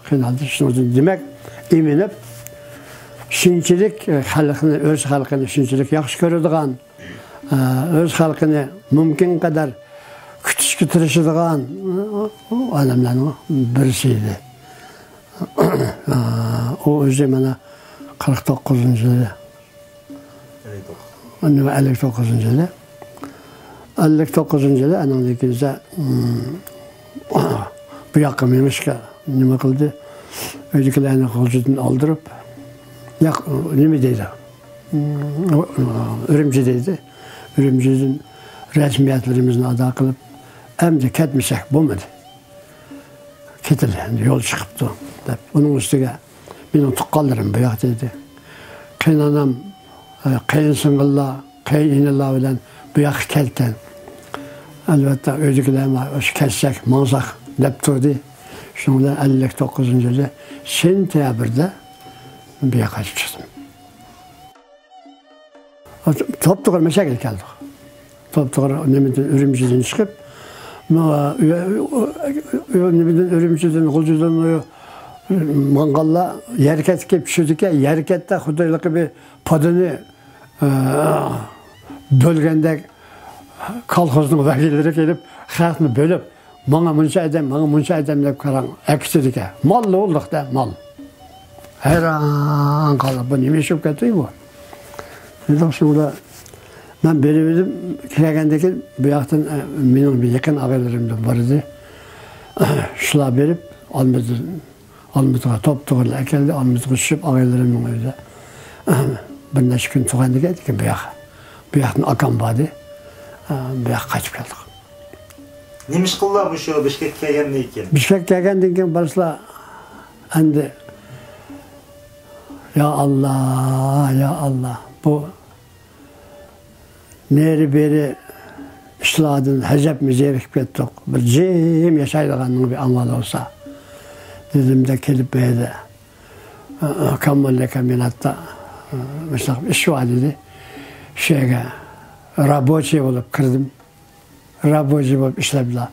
قىينالدى. شۇنىڭ ئۈچۈن دېمەك، ئىمىنىپ شۇنچىلىك خەلقنى، ئۆز خەلقىنى شۇنچىلىك ياخشى كۆرىدىغان، ئە، ئۆز خەلقىنى مۇمكىن قەدەر كۈتۈشكە تىرىشىدىغان، ئۇ ئادەملەرنىڭ بىرسى ئىدى. ئە، ئۇ ئۆزى مانا قىرىق توققۇزىنچى يىلى. ئەللىك توققۇز. نېمە، ئەللىك توققۇزىنچى يىلى. ئەللىك توققۇزىنچى يىلى ئانىڭدىن كېيىن، ئىم، بۇ ياققا مېڭىشقا نېمە قىلدى؟ ئۆيدىكىلەرنى غۇلجىدىن ئالدۇرۇپ، ياق، نېمە دەيدۇ؟ ئۈرۈمچى دەيدۇ. ئۈرۈمچىدىن رەسمىيەتلىرىمىزنى ئادا قىلىپ، ئەمدى كەتمىسەك بولمىدى. كېتىلى، ئەمدى يول چىقىپتۇ، دەپ. ئۇنىڭ ئۈستىگە مېنىڭ تۇغقانلىرىم بۇ ياقتا ئىدى. قېيىنئانام، ئە، قېيىنسىڭىللار، قېيىنئىنىلار بىلەن بۇ ياققا كەلگەن. ئەلۋەتتە، ئۆيدىكىلەر ماڭا، ئاشۇ كەتسەك، ماڭساق، دەپ تۇردى. شۇنىڭ بىلەن ئەللىك توققۇزىنچى يىلى سېنتەبىردە بۇ ياققا قاچىپ چىقتىم. توپتوغرا مەشەگىگە كەلدۇق. توپتوغرا نېمىدىن، ئۈرۈمچىدىن چىقىپ، ما-، ئۆ-، ئۆ-، ئۆ-، نېمىدىن، ئۈرۈمچىدىن، غۇلجىدىن ئۇ ماڭغانلار يەركەنتكە كېلىپ چۈشىدىكەن. يەركەنتتە خۇددى ھېلىقى بىر پادىنى، ئە، بۆلگەندەك كولخوزنىڭ ۋەكىللىرى كېلىپ، خەقنى بۆلۈپ، ماڭا مۇنچە ئادەم، ماڭا مۇنچە ئادەم دەپ قاراڭ، ئەكېتىدىكەن. مال بولدۇق-دە، مال. ھەيران قالدۇق، بۇ نېمە ئىش بولۇپ كەتتى بۇ؟ دېدۇق، شۇڭا مەن بېرىۋىدىم، كەلگەندىن كېيىن بۇ ياقتىن، ئە، مېنىڭ بىر يېقىن ئاغىنىلىرىمدىن بار ئىدى. شۇلار بېرىپ، ئالمىدىن، ئالمىدىغا توپتوغرىلار ئەكەلدى، ئالمىدىغا چۈشۈپ، ئاغىنىلىرىمنىڭ ئۆيىدە بىر نەچچە كۈن تۇرغاندىن كېيىن بۇ ياققا، بۇ ياقتىن ئاكام باردى، ئە، بۇ ياققا قاچىپ كەلدۇق. نېمە ئىش قىلدىلا مۇشۇ بىشكەككە كەلگەندىن كېيىن؟ بىشكەككە كەلگەندىن كېيىن بارسىلا، ئەمدى، يا ئاللا، يا ئاللا، بۇ نېرى-بېرى ئىشلاردىن ھەزەپمۇ زېرىكىپ كەتتۇق. بىر جىم ياشايدىغاننىڭ بىر ئامالى بولسا، دېدىم-دە، كېلىپ بۇ يەردە، ئاكام موللا كامبىناتتا، مۇشۇنداق بىر ئىش بار دېدى. شۇ يەرگە رابوچىي بولۇپ كىردىم. رابوچىي بولۇپ ئىشلەپلا،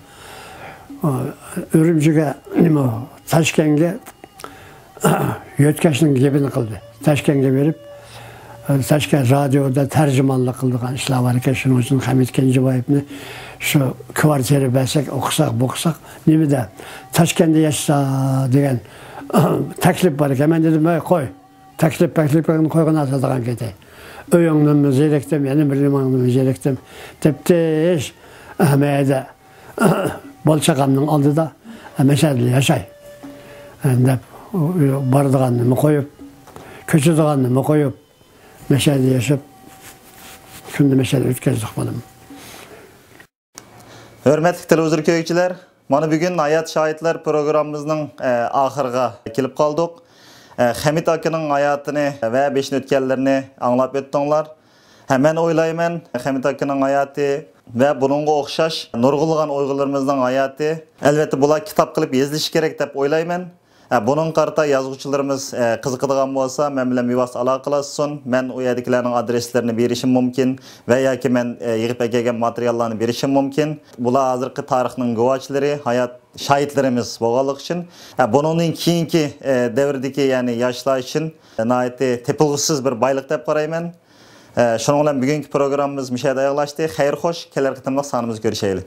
ئۈرۈمچىگە، نېمە، تاشكەنتكە يۆتكەشنىڭ گېپىنى قىلدى. تاشكەنتكە بېرىپ، تاشكەنت رادىيودا تەرجىمانلىق قىلىدىغان ئىشلار بار ئىكەن، شۇنىڭ ئۈچۈن خەمىت كەنجىبايېۋنى شۇ كۋارتىرا بەرسەك، ئوقۇساق، بوقۇساق، نېمىدە، تاشكەنتتە ياشىسا دېگەن تەكلىپ بار ئىكەن. مەن دېدىم، ھەي، قوي. تەكلىپ، تەكلىپ قىلغىنى قويغىن، ئاساسىغان كېتەي. ئۆيۈڭنىمۇ زېرىكتىم، يەنە بىر نېمەڭنىمۇ زېرىكتىم. تەپتىش ئەمەيدە بالا چاقامنىڭ ئالدىدا مەشەدە ياشاي، دەپ، بارىدىغاننىمۇ قويۇپ، كۆچىدىغاننىمۇ قويۇپ، مەشەدە ياشاپ، كۈننى مەشەدە ئۆتكۈزدۇق، بالام. ھۆرمەتلىك تېلېۋىزور كۆرگۈچىلەر، مانا بۈگۈن ھايات شاھىتلار پروگراممىمىزنىڭ، ئە، ئاخىرىغا كېلىپ قالدۇق. ئە، خەمىت ئاكىنىڭ ھاياتىنى ۋە بېشىدىن ئۆتكەنلىرىنى ئاڭلاپ ئۆتتۈڭلار. ھە، مەن ئويلايمەن، خەمىت ئاكىنىڭ ھاياتى ۋە بۇنىڭغا ئوخشاش نۇرغۇنلىغان ئۇيغۇرلىرىمىزنىڭ ھاياتى، ئەلۋەتتە، بۇلار كىتاب قىلىپ يېزىلىشى كېرەك دەپ ئويلايمەن. ھە، بۇنىڭغا قارىتا يازغۇچىلىرىمىز، ئە، قىزىقىدىغان بولسا، مەن بىلەن بىۋاسىتە ئالاقىلاشسۇن. مەن ئۇ يەردىكىلەرنىڭ ئادرېسلىرىنى بېرىشىم مۇمكىن ۋە ياكى مەن، ئە، يىغىپ ئەكەلگەن ماتېرىياللارنى بېرىشىم مۇمكىن. بۇلار ھازىرقى تارىخنىڭ گۇۋاھچىلىرى، ھايات شاھىتلىرىمىز بولغانلىقى ئۈچۈن، ھە، بۇنىڭدىن كېيىنكى، ئە، دەۋردىكى، يەنى ياشلار ئۈچۈن ناھايىتى تېپىلغۇسىز بىر بايلىق دەپ قارايمەن. ئە، شۇنىڭ بىلەن بۈگۈنكى پروگراممىمىز مۇشۇ يەردە ئاياغلاشتى. خەير خوش، كېلەر قېتىملىق سانىمىزدا كۆرۈشەيلى.